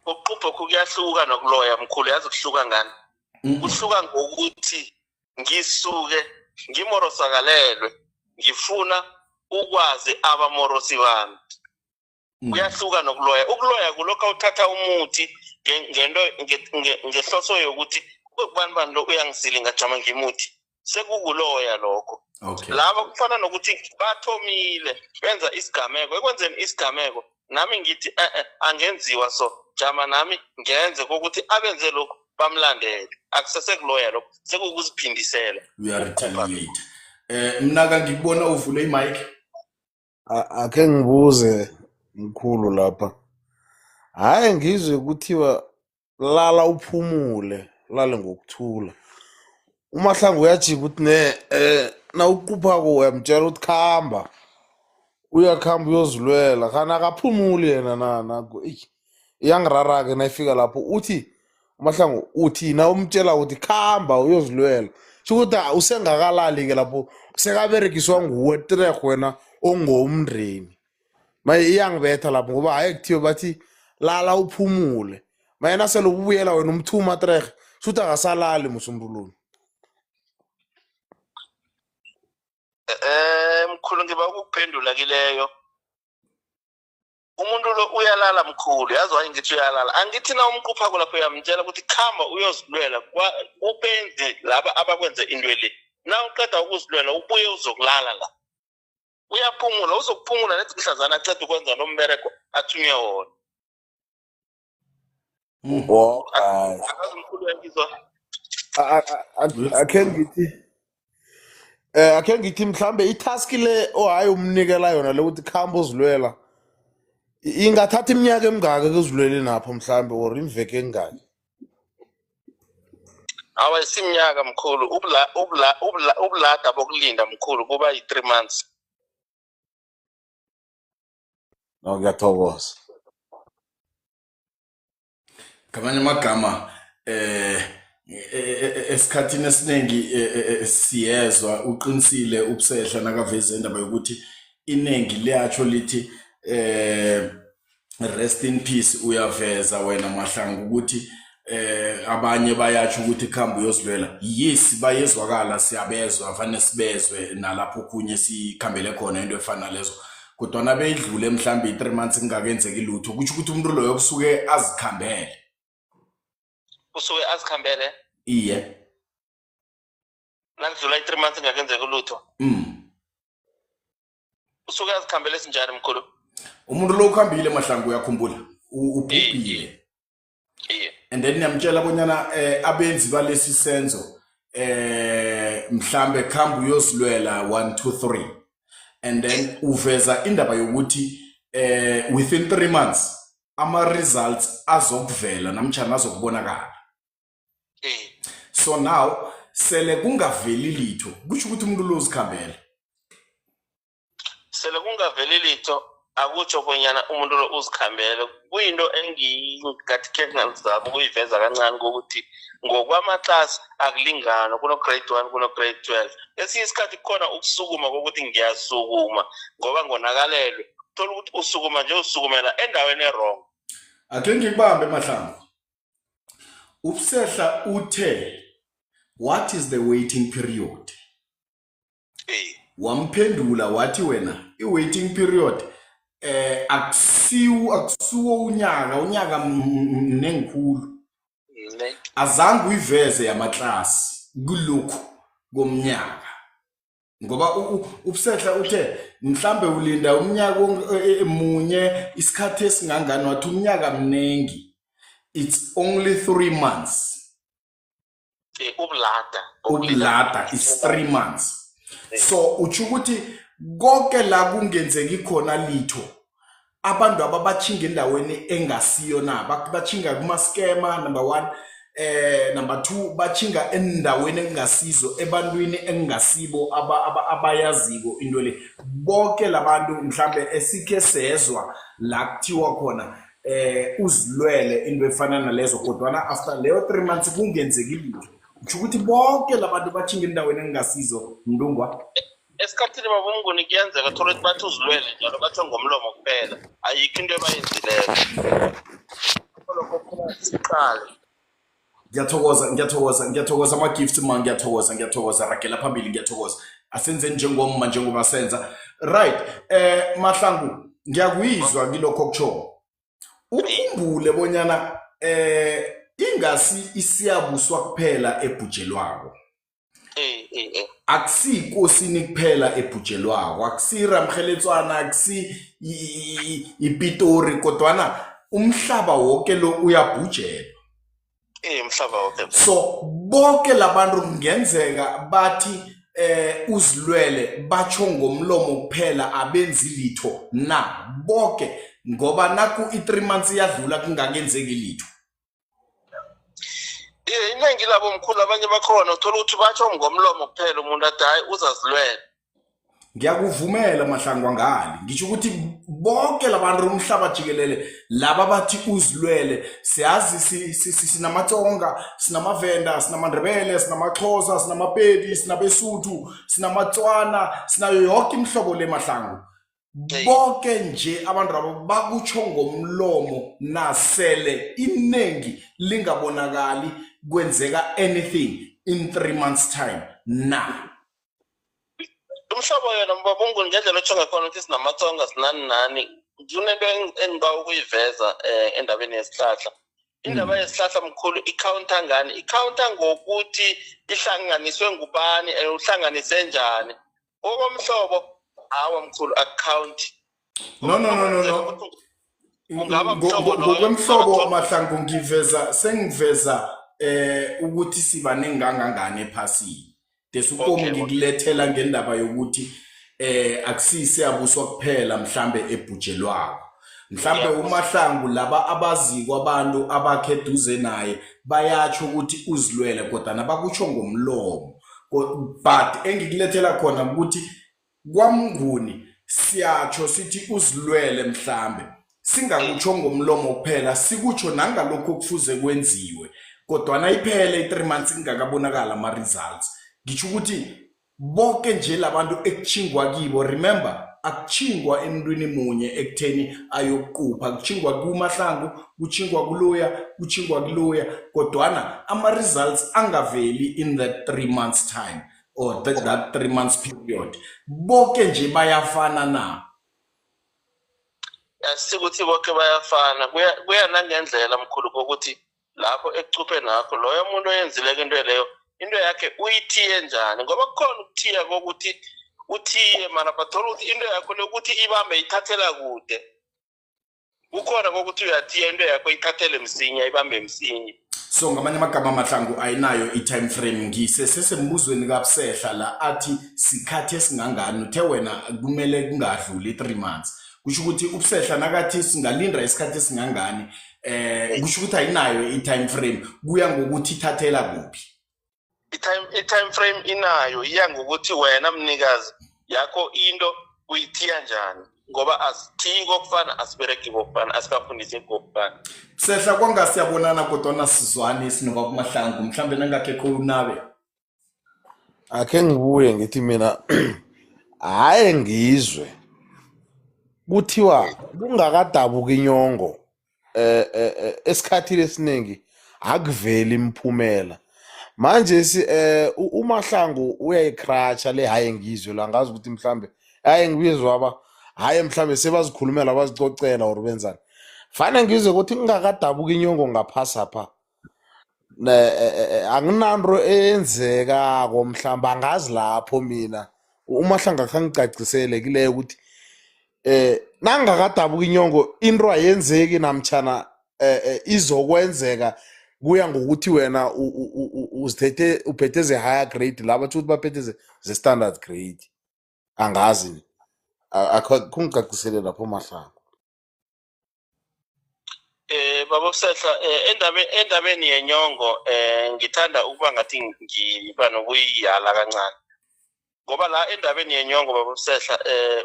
Ukuquphoku kuyahluka nokuloya mkhulu, yazi kuhluka ngani? Kuhluka ngokuthi ngisuke ngimorosakalelwe, ngifuna ukwazi abamorosi bami. Kuyahluka nokuloya. Ukuloya kulokho uthatha umuthi ngento ngehloso yokuthi kubani bani lo uyangisile ngajama ngimuthi, sekukuloya lokho. Laba kufana nokuthi bathomile benza isigameko, ekwenzeni isigameko nami ngithi angenziwa so, jama nami ngenze kokuthi abenze lokhu bamlandele. Akusesekuloya lokho, sekukuziphindisela. Uya-retaliate. Mnaka ngikubona uvule i-mic. Akhe ngibuze mkhulu lapha. Hayi, ngizwe kuthiwa lala uphumule, lale ngokuthula. UMahlangu uyajika ukuthi ne nawuquphako uyamtshela ukuthi khamba. Uyakhamba uyozilwela, kana akaphumuli yena na iyangirara-ke nayifika lapho. Uthi uMahlangu uthi nawumtshela ukuthi khamba uyozilwela, sho ukuthi usengakalali-ke lapho, sekaberegiswa nguwe treh wena ongowumndeni. Maye iyangibetha lapho, ngoba hayi kuthiwe bathi lala uphumule, maye nasele ubuyela wena umthuma treh, sho ukuthi akasalali musi umuntu lona. Mkhulu ngiba ukukuphendula kileyo. Umuntu lo uyalala mkhulu, yazi waye ngithi uyalala. Angithi na umquphako lapho uyamtshela ukuthi khamba uyozilwela kubenze laba abakwenze into le. Na uqeda ukuzilwela ubuye uzokulala la. Uyaphumula, uzokuphumula nethi mhlazana aqeda ukwenza lo mbereko athunywe wona. Akazi mkhulu uyangizwa? Akhe ngithi akhe ngithi mhlambe i-task le ohayi umnikela yona le ukuthi khamba uzilwela ingathatha iminyaka emingaka ekuzilweleni apho mhlambe, or imveke engaki? Awa, isimnyaka mkhulu. Ubulada bokulinda mkhulu kuba yi-3 months. No, ngiyathokoza. Ngamanye amagama esikhathini esiningi siyezwa uqinisile ubusehla nakaveza indaba yokuthi iningi liyatsho lithi rest in peace. Uyaveza wena Mahlangu ukuthi abanye bayatsho ukuthi khamba uyozilwela. Yes, bayezwakala, siyabezwa, fanele sibezwe nalapho khunye sikhambele khona into efana lezo, kodwana beyidlule mhlambe i-3 months kungakenzeki lutho, kusho ukuthi umuntu loyo kusuke azikhambele. Usuke azikhambele. Iye. Nakudlula i-3 months ingakenzeki lutho, usuke azikhambele sinjani mkhulu? Umuntu lo ukhambile Mahlangu, uyakhumbula, ubhubhile. Iye. And then niyamtshela bonyana abenzi balesi senzo mhlambe khamba uyozilwela 1 2 3, and then uveza indaba yokuthi within 3 months ama results azokuvela namtjhana azokubonakala. So now sele kungaveli litho, kusho ukuthi umuntu lo uzikhambele. Sele kungaveli litho akutsho bonyana umuntu lo uzikhambele. Kuyinto engingathi khe ngalizama ukuyiveza kancane kokuthi ngokwamaklasi akulingani, kuno-grade 1, kuno-grade 12. Esinye isikhathi kukhona ukusukuma kokuthi ngiyasukuma ngoba ngonakalelwe, thola ukuthi usukuma nje usukumela endaweni e-wrong. Ake ngikubambe Mahlangu. Ubusehla uthe, what is the waiting period? Wamphendula wathi wena i-waiting period akusiwo unyaka mnengikhulu. Ne. Azange uyiveze yamaklasi kulokhu komnyaka, ngoba ubusehla uthe mhlambe ulinda umnyaka munye isikhathi esingangani, wathi umnyaka mnengi, it's only 3 months. Ubulada. Ubulada is 3 months. So utsho ukuthi konke la kungenzeki khona litho, abantu ababathinga endaweni engasiyo na, bathinga kuma-scammer number 1, number 2 bathinga endaweni engasizo, ebantwini engasibo abayaziko into le. Bonke labantu mhlambe esikhe sezwa la kuthiwa khona uzilwele into efana nalezo, kodwana after leyo 3 months kungenzeki litho, kusho ukuthi bonke labantu bathinga endaweni engasizo, Mntungwa. Esikhathini babomnguni kuyenzeka thola ukuthi bathi uzilwele njalo, batho ngomlomo kuphela, ayikho into ebayenzileko lokho kuphela siqale. Ngiyathokoza, ngiyathokoza, ngiyathokoza ama-gifts ma, ngiyathokoza, ngiyathokoza, ragela phambili, ngiyathokoza. Asenzeni njengomma njengoba senza. Right, Mahlangu, ngiyakuyizwa kilokho okutsho. Ukhumbule bonyana ingasi isiyabuswa kuphela ebhujelwako. Akusikosini kuphela ebhujelwako, akusiramheletswana, akusi iPitori, kodwana umhlaba wonke lo uyabhujelwa. Umhlaba wonke. So bonke labantu kungenzeka bathi uzilwele, batsho ngomlomo kuphela, abenzi litho na bonke, ngoba naku i-3 months iyadlula kungakenzeki litho. Iningi labo mkhulu, abanye bakhona uthola ukuthi batsho ngomlomo kuphela, umuntu athi hayi uzazilwela. Ngiyakuvumela Mahlangu, angali ngisho ukuthi bonke labantu umhlaba jikelele laba bathi uzilwele, siyazi sinamaTsonga, sinamaVenda, sinamaNdebele, sinamaXhosa, sinamaPedi, sinabeSuthu, sinamaTswana, sinayo yonke imihlobo le Mahlangu. Bonke nje abantu abo bakutsho ngomlomo, nasele iningi lingabonakali kwenzeka anything in 3 months time na. Umhlobo yona mbabungu ngendlela otsho ngakhona ukuthi sinamaTsonga sinani nani, kunento engiba ukuyiveza endabeni yesihlahla. Indaba yesihlahla mkhulu icounter ngani? Icounter ngokuthi ihlanganiswe ngubani, uhlanganise njani? Okomhlobo awa mkhulu account. No, no, no, no, no. Kungaba mhlobo loyo. Ngokwemhlobo Mahlangu, ngiveza sengiveza ukuthi siba nengangangane ephasini. Desukomi ngikulethela ngendaba yokuthi akusisi yabuswa kuphela mhlambe ebhujelwako. Mhlambe uMahlangu laba abaziko abantu abakhe eduze naye bayatsho ukuthi uzilwele kodwa bakutsho ngomlomo. But engikulethela khona ukuthi kwaMnguni siyatsho sithi uzilwele mhlambe singakutsho ngomlomo kuphela sikutsho nangalokhu okufuze kwenziwe kodwana iphele i-3 months kungakabonakala ama-results. Ngitsho ukuthi bonke nje labantu ekuchingwa kibo, remember akuchingwa emntwini munye ekutheni ayokuqupha, kuchingwa kuMahlangu, kuchingwa kuloya, kuchingwa kuloya, kodwana ama-results angaveli in that 3 months time or that 3 months period. Bonke nje bayafana na? Asikuthi bonke bayafana, kuya nangendlela mkhulu kokuthi lapho ekucuphe nakho loyo muntu oyenzileko into leyo, into yakhe uyithiye njani, ngoba kukhona ukuthiya kokuthi uthiye mara bathola ukuthi into yakho lokuthi ibambe ithathela kude. Kukhona kokuthi uyathiya into yakho ithathele msinya, ibambe msinya. So ngamanye amagama Mahlangu ayinayo i-time frame. Ngisesembuzweni kaBusehla la athi sikhathi esingangani, uthe wena kumele kungadluli 3 months. Kusho ukuthi uBusehla nakathi singalinda isikhathi esingangani, kusho ukuthi ayinayo i-time frame, kuya ngokuthi ithathela kuphi. I-time frame inayo, iya ngokuthi wena mnikazi yakho into uyithiya njani, ngoba asithiyi kokufana, asibereki kokufana, asikafundisi kokufana. Sehla kwanga siyabonana kodwana sizwani sinobaba Mahlangu, mhlambe nangakekho unabe. Akhe ngibuye ngithi mina hayi ngizwe kuthiwa kungakadabuki inyongo esikhathini esiningi akuveli imiphumela. Manje si uMahlangu uyayikhratsha le hayi ngizwe la, ngazi ukuthi mhlambe hayi ngibizwa aba hayi mhlambe sebazikhulumela bazicocela or benzani. Fane ngizwe ukuthi kungakadabuki inyongo ngaphasapha anginanto eyenzekako mhlawumbe angazi lapho mina uMahlangu akhangicacisele kileyo ukuthi nangakadabuka inyongo into ayenzeki namtjhana izokwenzeka, kuya ngokuthi wena uzithethe uphethe ze-higher grade laba ukuthi baphethe ze-standard grade. Angazi, kungicacisele lapho Mahlangu. Baba Usehla, endabeni yenyongo ngithanda ukuba ngathi ngiba nokuyiyala kancane, ngoba la endabeni yenyongo baba Usehla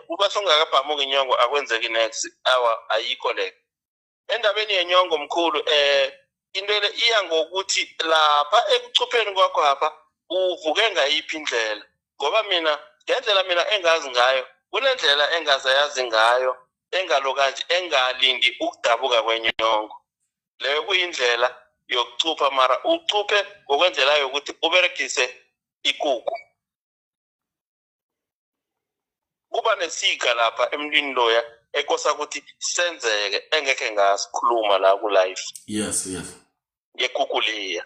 uba songakabhamuki inyongo akwenzeki next awa, ayikho le endabeni yenyongo mkhulu. Into le iya ngokuthi lapha ekucupheni kwakho apha uvuke ngayiphi indlela, ngoba mina ngendlela mina engazi ngayo kunendlela engazayazi ngayo engalo kanje engalindi ukudabuka kwenyongo. Leyo kuyindlela yokucupha, mara ucuphe ngokwendlela yokuthi uberegise ikuku. Kuba nesiga lapha emntwini loya ekosa ukuthi senzeke engekhe ngasikhuluma la ku-live. Yes, yes. Ngekuku leya,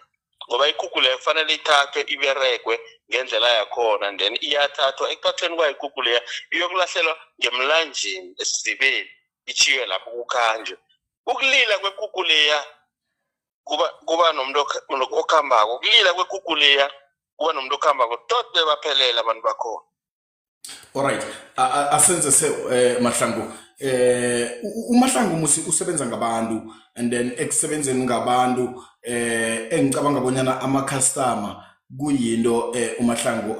ngoba ikuku leyo kufanele ithathwe iberegwe ngendlela yakhona, then iyathathwa ekuthathweni kwayo ikuku leya iyokulahlelwa ngemlanjeni esizibeni, itshiywe lapho kukhanjwe. Ukulila kwekuku leya kuba nomuntu okhambako, ukulila kwekuku leya kuba nomuntu okhambako tot bebaphelela abantu bakhona. Alright, asenze se Mahlangu. uMahlangu musi usebenza ngabantu, and then ekusebenzeni ngabantu engicabanga bonyana ama customer kuyinto uMahlangu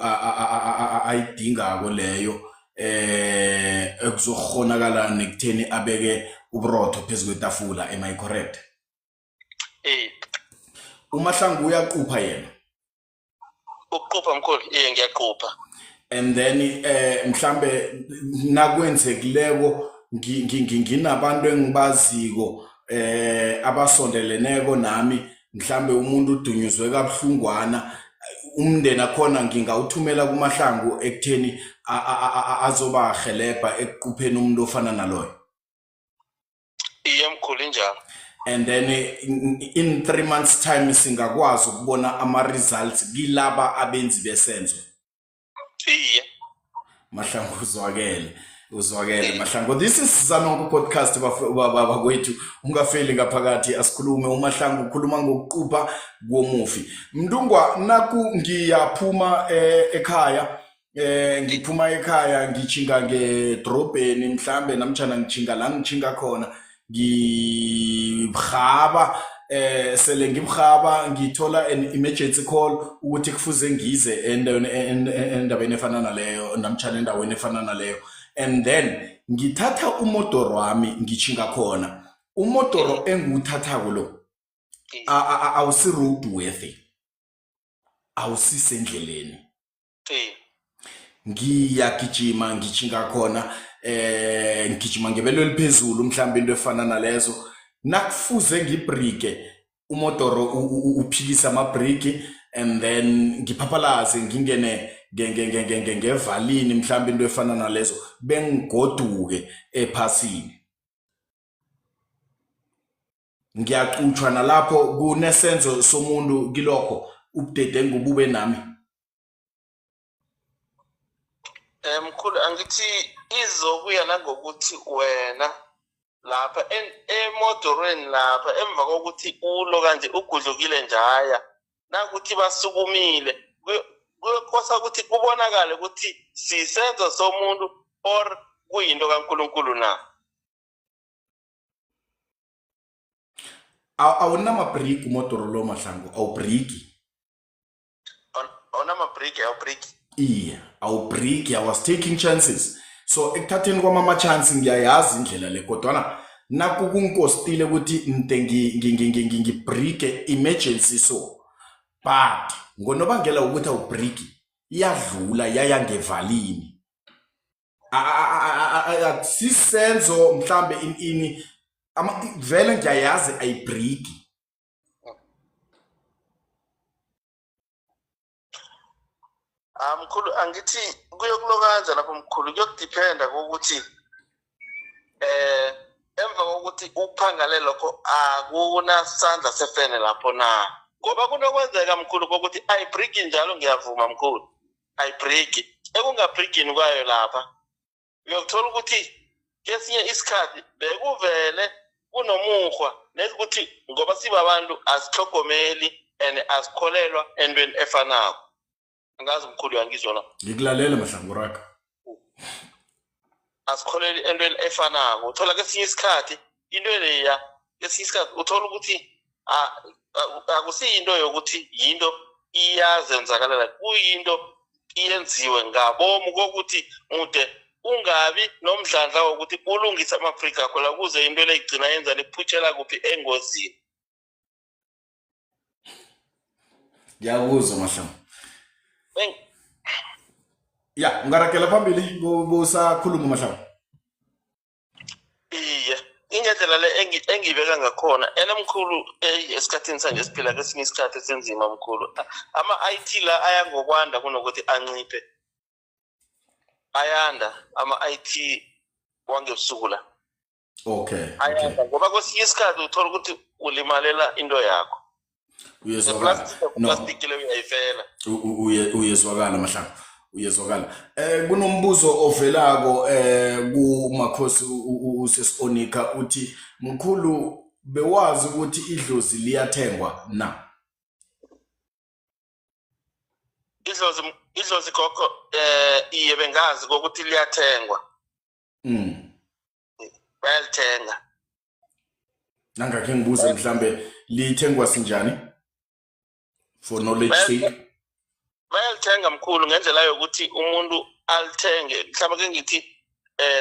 ayidingako leyo ekuzokhonakala nekutheni abeke uburotho phezu kwetafula. Am I correct? uMahlangu uyaqupha yena? Ukuqupha mkhulu, iye ngiyaqupha. And then mhlambe nakwenzekileko nginabantu engibaziko abasondeleneko nami, mhlambe umuntu udunyuzwe kabuhlungwana, umndeni akhona ngingawuthumela kuMahlangu ekutheni azobahelebha ekuqupheni umuntu ofana naloyo? Iye mkhulu, injalo. And then in 3 months time singakwazi ukubona ama-results kilaba abenzi besenzo? Iye. Mahlangu uzwakele, uzwakele Mahlangu. This is Zanonko Podcast bakwethu, ungafeli ngaphakathi, asikhulume. uMahlangu ukhuluma ngokuqupha komufi. Mntungwa, naku ngiyaphuma ekhaya, ngiphuma ekhaya ngichinga ngedrobheni mhlambe namtjhana ngichinga la ngichinga khona, Ngibhaba sele ngibhaba ngithola an emergency call ukuthi kufuze ngize endaweni endabeni efana naleyo namtjhana endaweni efana naleyo, and then ngithatha umodoro wami ngitjhinga khona. Umodoro engiwuthathako lo awusi road worthy, awusisendleleni. Ngiyagijima ngitjhinga khona, ngigijima ngebelo eliphezulu, mhlawumbe into efana nalezo. Nakufuze ngibrike, umodoro uphikisa amabriki, and then ngiphaphalaze ngingene ngevalini, mhlawumbe into efana nalezo, bengigoduke ephasini. Ngiyacutshwa nalapho kunesenzo somuntu kilokho ubudedengu bube nami. Mkhulu, angithi izokuya nangokuthi wena lapha emodorweni lapha emva kokuthi ulo kanje ugudlukile njaya, nakuthi basukumile, kuyokosa ukuthi kubonakale ukuthi sisenzo somuntu or kuyinto kaNkulunkulu na. Awunamabriki umodoro lo, Mahlangu, awubriki. Awunamabriki, awubriki. Iye, awubriki. I was taking chances, so ekuthatheni kwami ama-chance ngiyayazi indlela le, kodwana nakukungikostile ukuthi mde ngibrike emergency. So but ngonobangela wokuthi awubriki, iyadlula yaya ngevalini. Akusisenzo mhlambe ini vele ngiyayazi ayibriki. Ah, mkhulu, angithi kuyokulokanja lapho, mkhulu, kuyokudiphenda kokuthi emva kokuthi uphangale lokho akunasandla sefene lapho na, ngoba kunokwenzeka, mkhulu, kokuthi ayibriki njalo. Ngiyavuma, mkhulu, ayibriki. Ekungabrikini kwayo lapha uyokuthola ukuthi kesinye isikhathi bekuvele kunomukghwa nekuthi ngoba sibabantu asihlogomeli and asikholelwa entweni efanako. Angazi, mkhulu, uyangizwa na? Ngikulalele, Mahlangu, raka. Asikholeli entweni efanako. Uthola kesinye isikhathi into leya, kesinye isikhathi uthola ukuthi akusiyinto yokuthi yinto iyazenzakalela, kuyinto iyenziwe ngabomu kokuthi mude ungabi nomdlandla wokuthi ulungise ama-Afrika akho la, kuze into le igcina yenzani, iphutshela kuphi, engozini. Ngiyakuzwa, Mahlangu. Ya, ungaragela phambili busakhuluma, Mahlangu. Iye, ingendlela le engibeka ngakhona ene, mkhulu. Esikhathini sanje siphila kesinye isikhathi esinzima, mkhulu. Ama-IT la aya ngokwanda kunokuthi anciphe, ayanda ama-IT wangebusuku la. Ayanda, ngoba kwesinye isikhathi uthola ukuthi ulimalela into yakho. Uyezwakala, no? Plastic le uyayifela. Uyezwakala, Mahlangu, uyezwakala. Kunombuzo ovelako kumakhosi usesOnika, uthi, mkhulu, bewazi ukuthi idlozi liyathengwa na? Idlozi, gogo, iye, bengazi kokuthi liyathengwa. Bayalithenga. Nangakhe ngibuze, mhlambe lithengwa sinjani, for knowledge sake? Bayalithenga, mkhulu, ngendlela yokuthi umuntu alithenge, mhlawumbe ke ngithi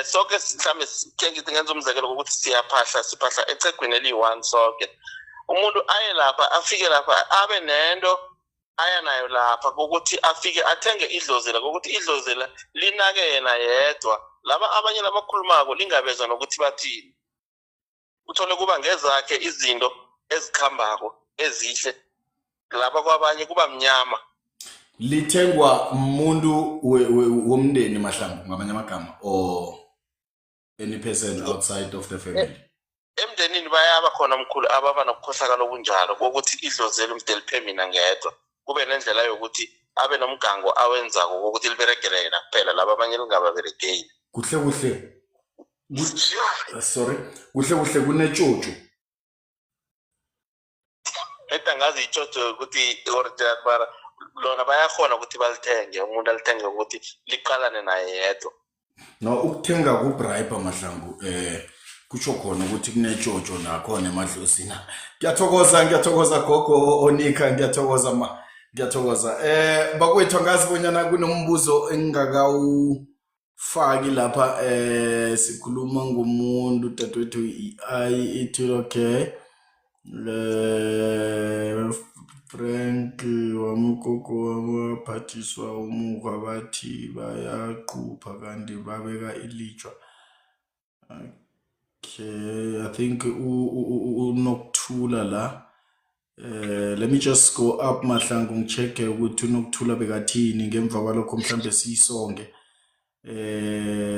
sonke, mhlawumbe ke ngithi ngenza umzekelo kokuthi siyaphahla, siphahla echegwini eliyi-one sonke. Umuntu aye lapha, afike lapha, abe nento aya nayo lapha kokuthi afike athenge idlozi la, kokuthi idlozi la linake yena yedwa, laba abanye labakhulumako lingabezwa nokuthi bathini. Uthole kuba ngezakhe izinto ezikhambako ezihle, laba kwabanye kuba mnyama. Lithengwa umuntu womndeni, Mahlangu, ngamanye amagama, or any person outside of the family? Emndenini bayaba khona, mkhulu, ababa nokukhohlakala obunjalo kokuthi idlozi mde liphe mina ngedwa, kube nendlela yokuthi abe nomgango awenzako kokuthi liberegele yena kuphela, laba abanye lingababeregeli. Kuhle kuhle, sorry, kuhle kuhle kunetshotsho. Eda ngazi itshotsho ukuthi or mara lona bayakhona ukuthi balithenge, umuntu alithenge ukuthi liqalane naye yedwa. No, ukuthenga kubribe, Mahlangu. Kusho khona ukuthi kunetshotsho nakhona emadlozini. Ngiyathokoza, ngiyathokoza gogo Onika, ngiyathokoza ma. Ngiyathokoza. Bakwethu angazi bonyana kunombuzo engingakawufaki lapha. Sikhuluma ngomuntu dadewethu i ithi okay. Frank wamgogo waphathiswa umukhwa bathi bayaqupha kanti babeka ilitshwa. Okay, I think uNokuthula la. Let me just go up Mahlangu ngichecke ukuthi uNokuthula bekathini, ngemva kwalokho mhlambe siyisonge.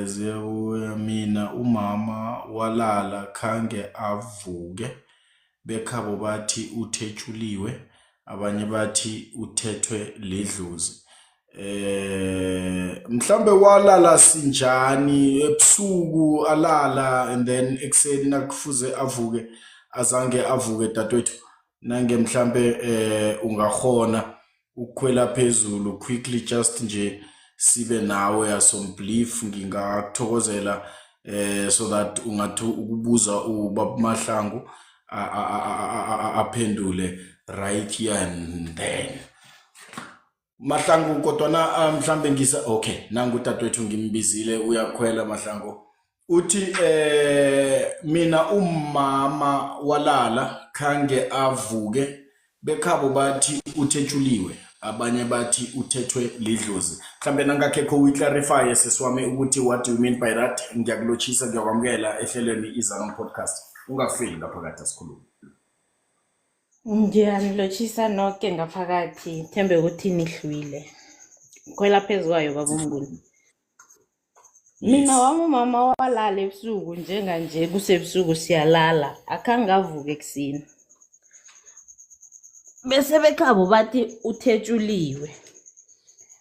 Ziyabuya mina umama walala khange avuke, bekhabo bathi uthetshuliwe, abanye bathi uthethwe lidlozi. Mhlambe walala sinjani ebusuku alala, and then ekuseni nakufuze avuke azange avuke dadewethu. Nange mhlambe ungakhona ukukhwela phezulu quickly, just nje sibe nawe some belief, ngingakuthokozela so that ungathi ukubuza ubaba Mahlangu aphendule right here and then. Mahlangu, kodwana mhlambe ngisa okay, nangu dadewethu ngimbizile uyakhwela Mahlangu. Uthi mina umama walala khange avuke, bekhabo bathi uthetshuliwe, abanye bathi uthethwe lidlozi. Mhlambe nangakhe uyiclarify sesiwami ukuthi what do you mean by that? Ngiyakulotshisa, ngiyakwamukela ehlelweni Izanom Podcast. Ungafeli ngaphakathi, asikhulume. Ngiyanilotshisa noke ngaphakathi, thembe ukuthi nihlwile. Khwela phezu kwayo baba uMnguni. Mina wami umama walala ebusuku, njenganje kusebusuku siyalala, akhange avuke ekuseni. Bese bekhabo bathi uthetshuliwe.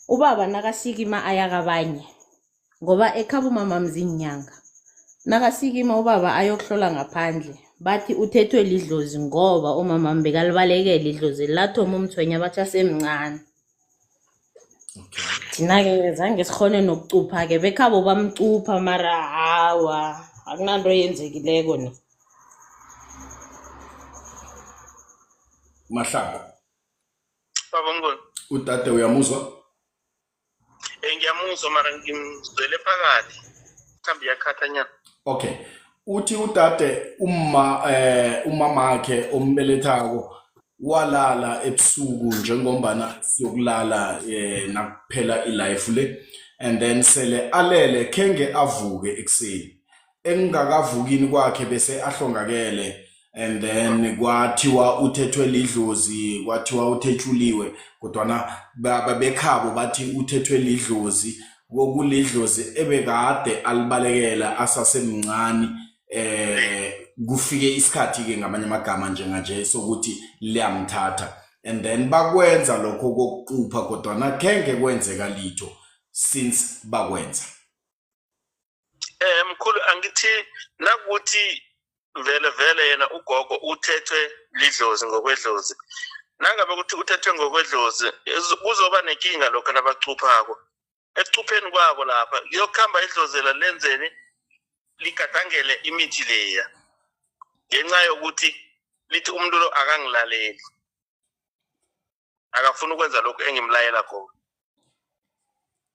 Ubaba nakasikima aya kabanye, ngoba ekhabo umama mzinyanga. Nakasikima ubaba ayokuhlola ngaphandle, bathi uthethwe lidlozi ngoba umama bekalibalekela idlozi lathoma umthwenya bathi asemncane. Okay. Thina-ke zange sikhone nokucupha-ke, bekhabo bamcupha mara hawa, akunanto eyenzekileko ni. Mahlangu. Baba Mnguni. Udade uyamuzwa? Ngiyamuzwa mara ngimzwele phakathi. Mhlawumbe iyakhathanyana. Okay. Uthi udade umma umamakhe ombelethako walala ebusuku njengombana siyokulala nakuphela ilife le, and then sele alele khenge avuke ekuseni. Engakavukini kwakhe bese ahlongakele, and then kwathiwa uthethwe lidlozi, kwathiwa uthetshuliwe, kodwana bekhabo bathi uthethwe lidlozi, kokulidlozi ebekade alibalekela asasemncane. Kufike isikhathi ke ngamanye amagama njenganje sokuthi liyamthatha, and then bakwenza lokho kokuqupha, kodwana khenge kwenzeka litho since bakwenza. Mkhulu, angithi nakuthi vele vele yena ugogo uthethwe lidlozi ngokwedlozi, nangabe ukuthi uthethwe ngokwedlozi kuzoba nenkinga lokho nabacuphako. Ekucupheni kwabo lapha kuyokuhamba idlozela lenzeni, ligadangele imithi leya ngenxa yokuthi lithi umuntu lo akangilaleli, akafuni ukwenza lokhu engimlayela khona.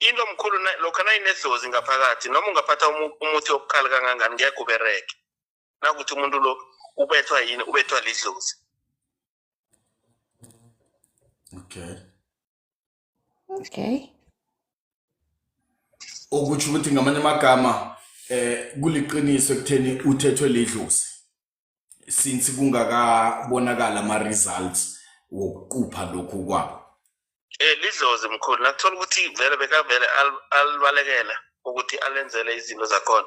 Into mkhulu lokho nayinedlozi ngaphakathi, noma ungaphatha umuthi obukhali kangangani ngeke ubereke. Nakuthi umuntu lo ubethwa yini, ubethwa lidlozi. Okay. Okay. Okutsho ukuthi ngamanye amagama kuliqiniso ekutheni uthethwe lidlozi since kungakabonakala ama results wokuqupha lokhu kwabo. Lidlozi mkhulu, nakuthola ukuthi vele bekavele alibalekela ukuthi alenzele izinto zakhona.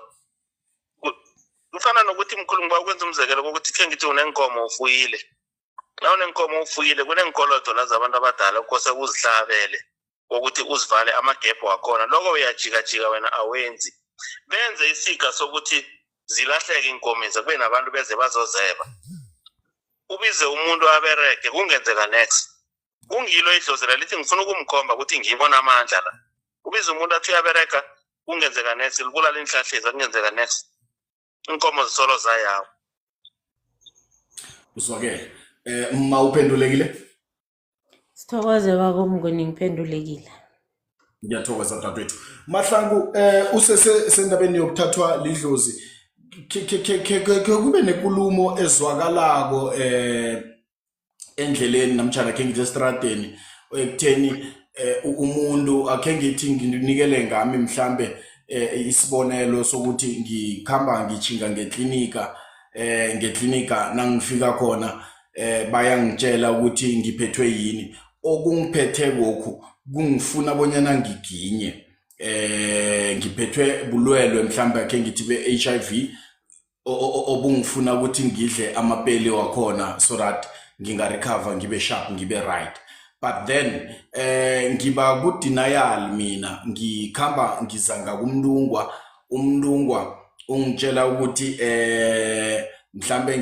Kufana nokuthi mkhulu ngiba ukwenza umzekelo kokuthi khe ngithi unenkomo ufuyile. Na unenkomo ufuyile kunenkolodo la zabantu abadala ukose uzihlabele ukuthi uzivale amagebho wakhona. Lokho uyajikajika wena awenzi. Benze isiga sokuthi zilahleke iinkomiza kube nabantu beze bazozeba. Ubize umuntu aberege kungenzeka next. Kungilo idlozela lithi ngifuna ukumkhomba ukuthi ngibona amandla la. Ubize umuntu athi uyaberega kungenzeka next, libulala inhlahleza kungenzeka next. Inkomo zisolo zayawo. Uzwakele. Ma uphendulekile? Sithokoze baba uMnguni, ngiphendulekile. Ngiyathokoza dadewethu. Mahlangu, usese sendabeni yokuthathwa lidlozi. Ke kube nekulumo ezwakalako endleleni namtjhana khe ngithi estradeni ekutheni umuntu akhe ngithi nginikele ngami mhlambe isibonelo sokuthi ngikhamba ngitjhinga ngeklinika, ngeklinika nangifika khona bayangitshela ukuthi ngiphethwe yini, okungiphethe lokhu kungifuna bonyana ngiginye, ngiphethwe bulwelwe mhlambe akhe ngithi be-HIV obungifuna ukuthi ngidle amapeli wakhona so that nginga-recover, ngibe sharp, ngibe right. But then ngiba ku-denial mina, ngikhamba ngiza ngakumntungwa, umntungwa ungitshela ukuthi mhlambe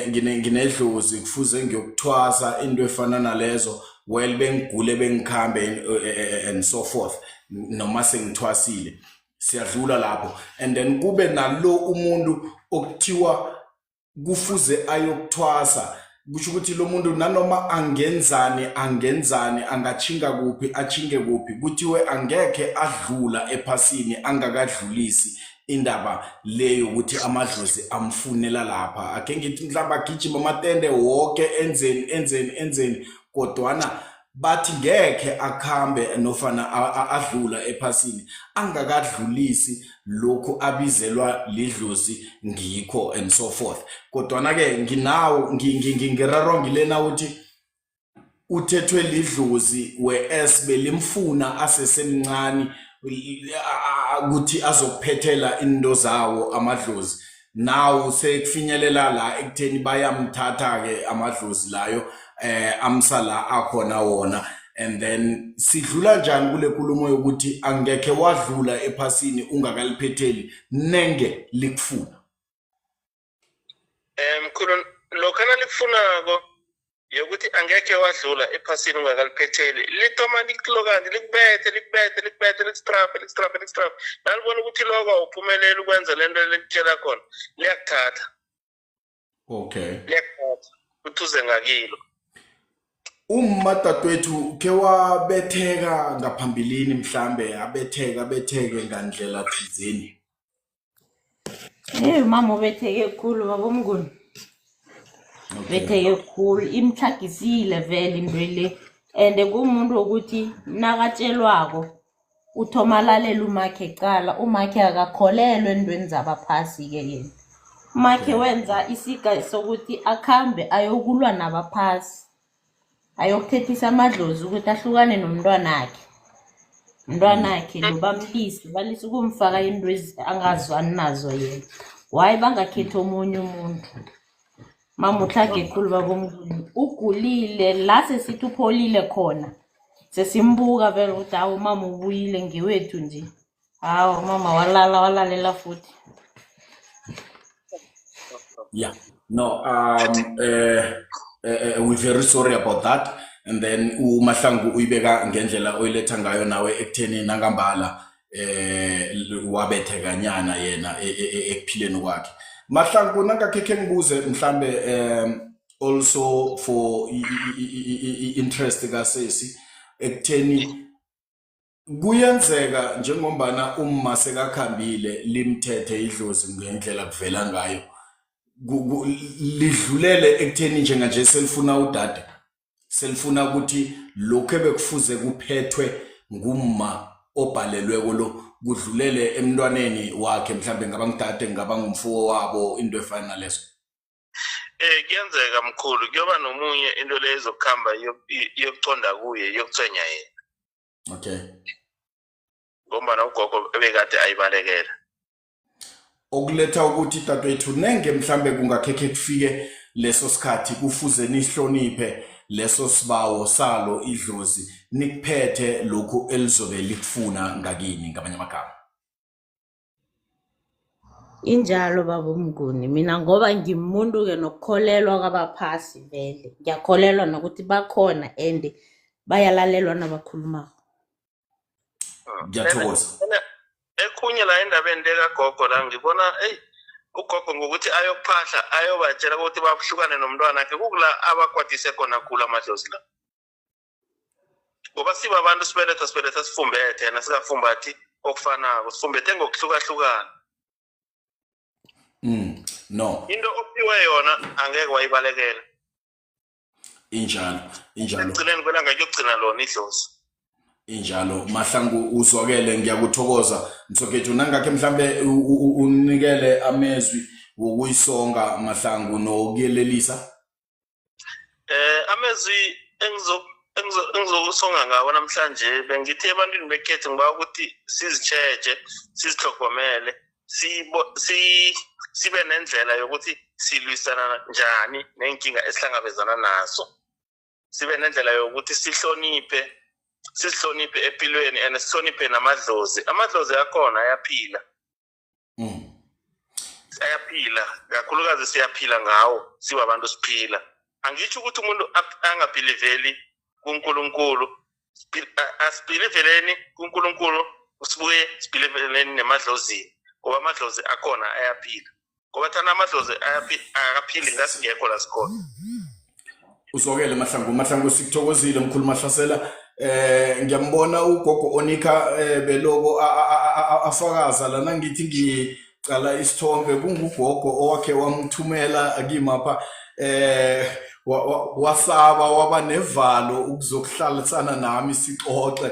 nginedlozi kufuze ngiyokuthwasa, into efana nalezo. Well, bengigule, bengikhambe and so forth, noma sengithwasile siyadlula lapho. And then kube nalo umuntu okuthiwa kufuze ayokuthwasa, kusho ukuthi lo muntu nanoma angenzani angenzani, angachinga kuphi achinge kuphi, kuthiwe angekhe adlula ephasini angakadlulisi indaba le yokuthi amadlozi amfunela lapha. Akhe ngithi mhlawumbe agijima amatende wonke, enzeni enzeni enzeni, kodwana bathi ngekhe akhambe nofana adlula ephasini angakadlulisi lokhu abizelwa lidlozi ngikho and so forth. Kodwana-ke nginawo ngirarwa ngilena ukuthi uthethwe lidlozi we-S belimfuna asesemncane ukuthi azokuphethela into zawo amadlozi, now sekufinyelela la ekutheni bayamthatha-ke amadlozi layo amsa la akhona wona. And then sidlula njani kule nkulumo yokuthi angekhe wadlula ephasini ungakaliphetheli nenge likufuna? Mkhulu, lokho nalikufunako yokuthi angekhe wadlula ephasini ungakaliphetheli, lithoma likulokani, likubethe likubethe likubethe, likustrafe likustrafe likustrafe. Nalibona ukuthi loko awuphumeleli ukwenza le nto likutshela khona, liyakuthatha. Liyakuthatha ukuthi uze ngakilo. Umma dadwethu khe wabetheka ngaphambilini, mhlambe abetheke abetheke ngandlela thizeni? Hey, mama ubetheke khulu baba uMnguni. Betheke khulu, imtlhagisile vele into le. And kumuntu wokuthi nakatshelwako uthoma alalela umakhe cala, umakhe akakholelwa entweni zabaphasi-ke yena. Umakhe wenza isiga sokuthi akhambe ayokulwa nabaphasi, ayokuthethisa amadlozi ukuthi ahlukane nomntwanakhe. Umntwanakhe lo bamlise, balise ukumfaka into angazwani nazo yena. Why bangakhethi omunye umuntu? Mama utlhage khulu baba uMnguni, ugulile la sesithi upholile khona. Sesimbuka vele ukuthi hawu mama ubuyile ngewethu nje. Hawu mama walala walalela futhi. Yeah, no, we're very sorry about that. And then uMahlangu uyibeka ngendlela oyiletha ngayo nawe ekutheni nangambala wabethekanyana yena ekuphileni kwakhe. Mahlangu, nangakhe khe ngibuze mhlambe also for interest kasesi ekutheni kuyenzeka njengombana umma sekakhambile limthethe idlozi ngendlela kuvela ngayo, lidlulele ekutheni njenganje selifuna udade, selifuna ukuthi lokhu ebekufuze kuphethwe ngumma obhalelweko lo kudlulele emntwaneni wakhe, mhlambe ngaba ngudade, ngaba ngumfuwo wabo, into efana nalezo. Kuyenzeka mkhulu, kuyoba nomunye into le ezokukhamba iyokuconda kuye, iyokutswenya yena. Ngombana ugogo ebekade ayibalekela. Okuletha ukuthi dadewethu nenge mhlambe kungakhekhe kufike leso sikhathi kufuze nihloniphe leso sibawo salo idlozi, nikuphethe lokhu elizobe likufuna ngakini, ngamanye amagama. Injalo baba uMnguni, mina ngoba ngimuntu-ke nokukholelwa kwabaphasi vele. Ngiyakholelwa nokuthi bakhona and bayalalelwa nabakhulumako. Ngiyathokoza. Ekhunye la endabeni lekagogo la ngibona eyi Ugogo ngokuthi ayokuphahla ayobatshela ukuthi bahlukane nomntwana wakhe, kukula abakwatise khona khulu amadlozi la, ngoba sibabantu sibeletha sibeletha sifumbethe, yena sikafumbathi okufanako, sifumbethe ngokuhlukahlukana. No, into ophiwe yona angeke wayibalekela. Injalo, injalo. Ekugcineni kwelanga kuyokugcina lona idlozi. Injalo, Mahlangu, uzwakele, ngiyakuthokoza msokethu. Nangakhe mhlambe unikele amezwi wokuyisonga, Mahlangu, nokuyelelisa. Amezwi engizokusonga ngawo namhlanje, bengithi ebantwini bekhethu ngiba ukuthi sizitjheje, sizitlhogomele, sibe nendlela yokuthi silwisana njani neenkinga esihlangabezana nazo, sibe nendlela yokuthi sihloniphe, sizihloniphe empilweni and sihloniphe namadlozi. Amadlozi akhona ayaphila. Ayaphila kakhulukazi, siyaphila ngawo sibabantu siphila. Angitsho ukuthi umuntu angabhiliveli kuNkulunkulu. Asibhiliveleni kuNkulunkulu, sibuye sibhiliveleni nemadlozini, ngoba amadlozi akhona ayaphila, ngoba thana amadlozi akaphili ngasingekho la sikhona. Uzwakele, Mahlangu. Mahlangu, sikuthokozile, mkhulu Mahlasela. Ngiyambona ugogo Onika beloko afakaza lana, ngithi ngicala isithombe kungugogo owakhe wamthumela kimapha, wasaba, waba nevalo ukuzokuhlalisana nami sixoxe,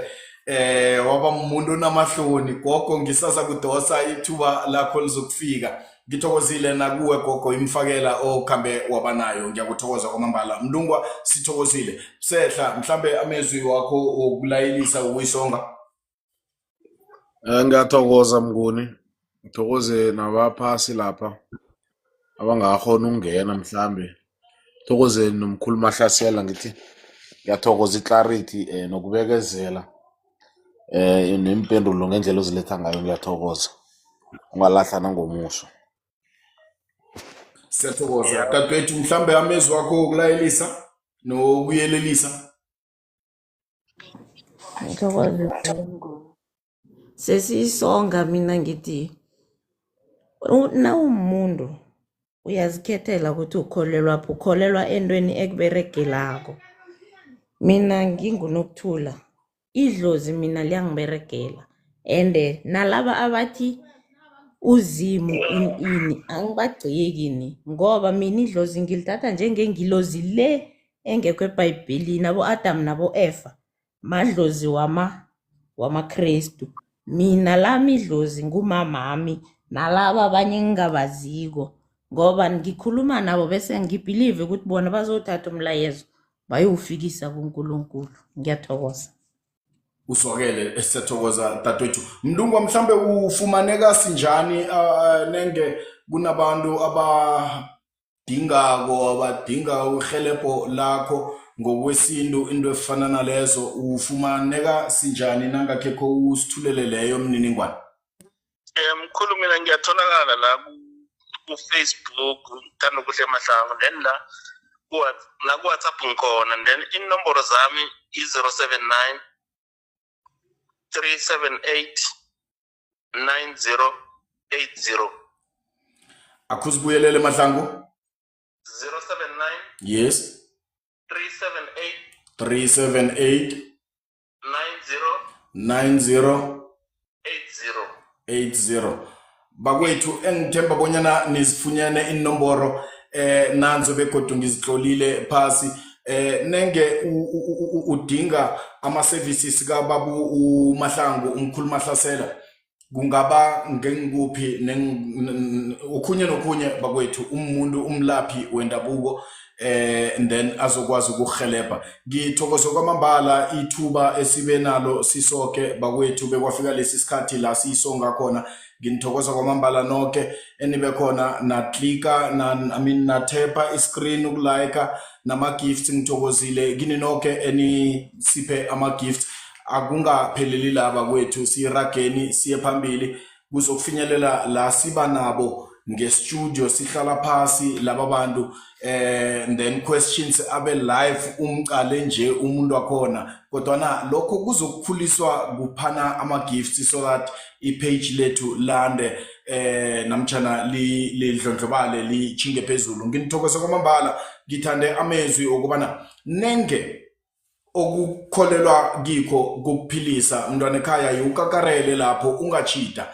waba umuntu onamahloni. Gogo, ngisaza kudosa, ithuba lakho lizokufika. Ngithokozile nakuwe gogo, imfakela okhambe wabanayo, ngiyakuthokoza kwamambala. Mlungwa, sithokozile. Sehla, mhlambe amezwi wakho wokulayelisa, ukuyisonga. Ngiyathokoza Mnguni, ngithokoze nabaphasi lapha abangakhona ukungena mhlambe. Thokoze nomkhulu Mahlasela, ngithi ngiyathokoza i-clarity nokubekezela nempendulo ngendlela oziletha ngayo, ngiyathokoza. Ungalahla nangomuso. Siyathokoza, dadewethu. Mhlambe amezwi wakho wokulayelisa nokuyelelisa. Ngithokoze. Sesiyisonga, mina ngithi nawumuntu uyazikhethela ukuthi ukholelwa phi, ukholelwa entweni ekuberegelako. Mina nginguNokuthula, idlozi mina liyangiberegela, ende nalaba abathi uZimu ini ini angibagceki ni, ngoba mina idlozi ngilithatha njengengilozi le engekho eBhayibhelini, abo-Adam nabo-Eva madlozi wamaKrestu. Mina lami idlozi ngumamami nalaba abanye engingabaziko, ngoba ngikhuluma nabo bese ngibhilive ukuthi bona bazothatha umlayezo bayowufikisa kuNkulunkulu. Ngiyathokoza. Uzwakele, siyathokoza dadewethu. Mlungwa, mhlambe ufumaneka sinjani nenge kunabantu abadingako, abadinga uhelebho lakho ngokwesintu, into efana nalezo, ufumaneka sinjani nangakhekho usithulele leyo mniningwane? Mkhulu, mina ngiyatholakala la ku-Facebook, Thandokuhle Mahlangu, then la la ku-WhatsApp ngikhona, then inomboro zami i-079 378 9080. Akhuzibuyelele, Mahlangu. 079 378 378 90 90 80. 80. Bakwethu, engithemba bonyana nizifunyene inomboro nanzo, begodu ngizitlolile phasi. Nenge udinga ama services kababu uMahlangu, umkhulu Mahlasela, kungaba ngengikuphi okhunye nokhunye, bakwethu, umuntu umlaphi wendabuko, and then azokwazi ukuhelebha. Ngithokoze kwamambala ithuba esibe nalo sisoke bakwethu, bekwafika lesi sikhathi la siyisonga khona. Nginithokoza kwamambala nonke enibe khona, naklika na, I mean, nathepha i-screen ukulike nama-gifts. Ngithokozile kini nonke enisiphe ama-gifts. Akungapheleli laba kwethu, sirageni siye phambili kuzokufinyelela la siba nabo. ngestudio, sihlala phasi laba bantu and then questions abe live, umqale nje umuntu wakhona. Kodwana lokho kuzokukhuliswa kuphana ama-gifts so that i-page lethu lande namtjhana lidlondlobale, lichinge phezulu. Nginithokoze kwamambala. Ngithande amezwi okubana nenge okukholelwa kikho kukuphilisa mntwana ekhaya, yiwukakarele lapho, ungachida.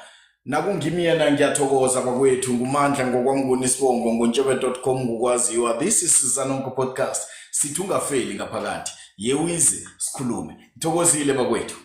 Nakungimi yena, ngiyathokoza bakwethu. Ngumandla ngokwaMnguni isibongo, ngontshebe.com ngokwaziwa. This is Zanonko Podcast. Sithi ungafeli ngaphakathi, yewize sikhulume. Ngithokozile bakwethu.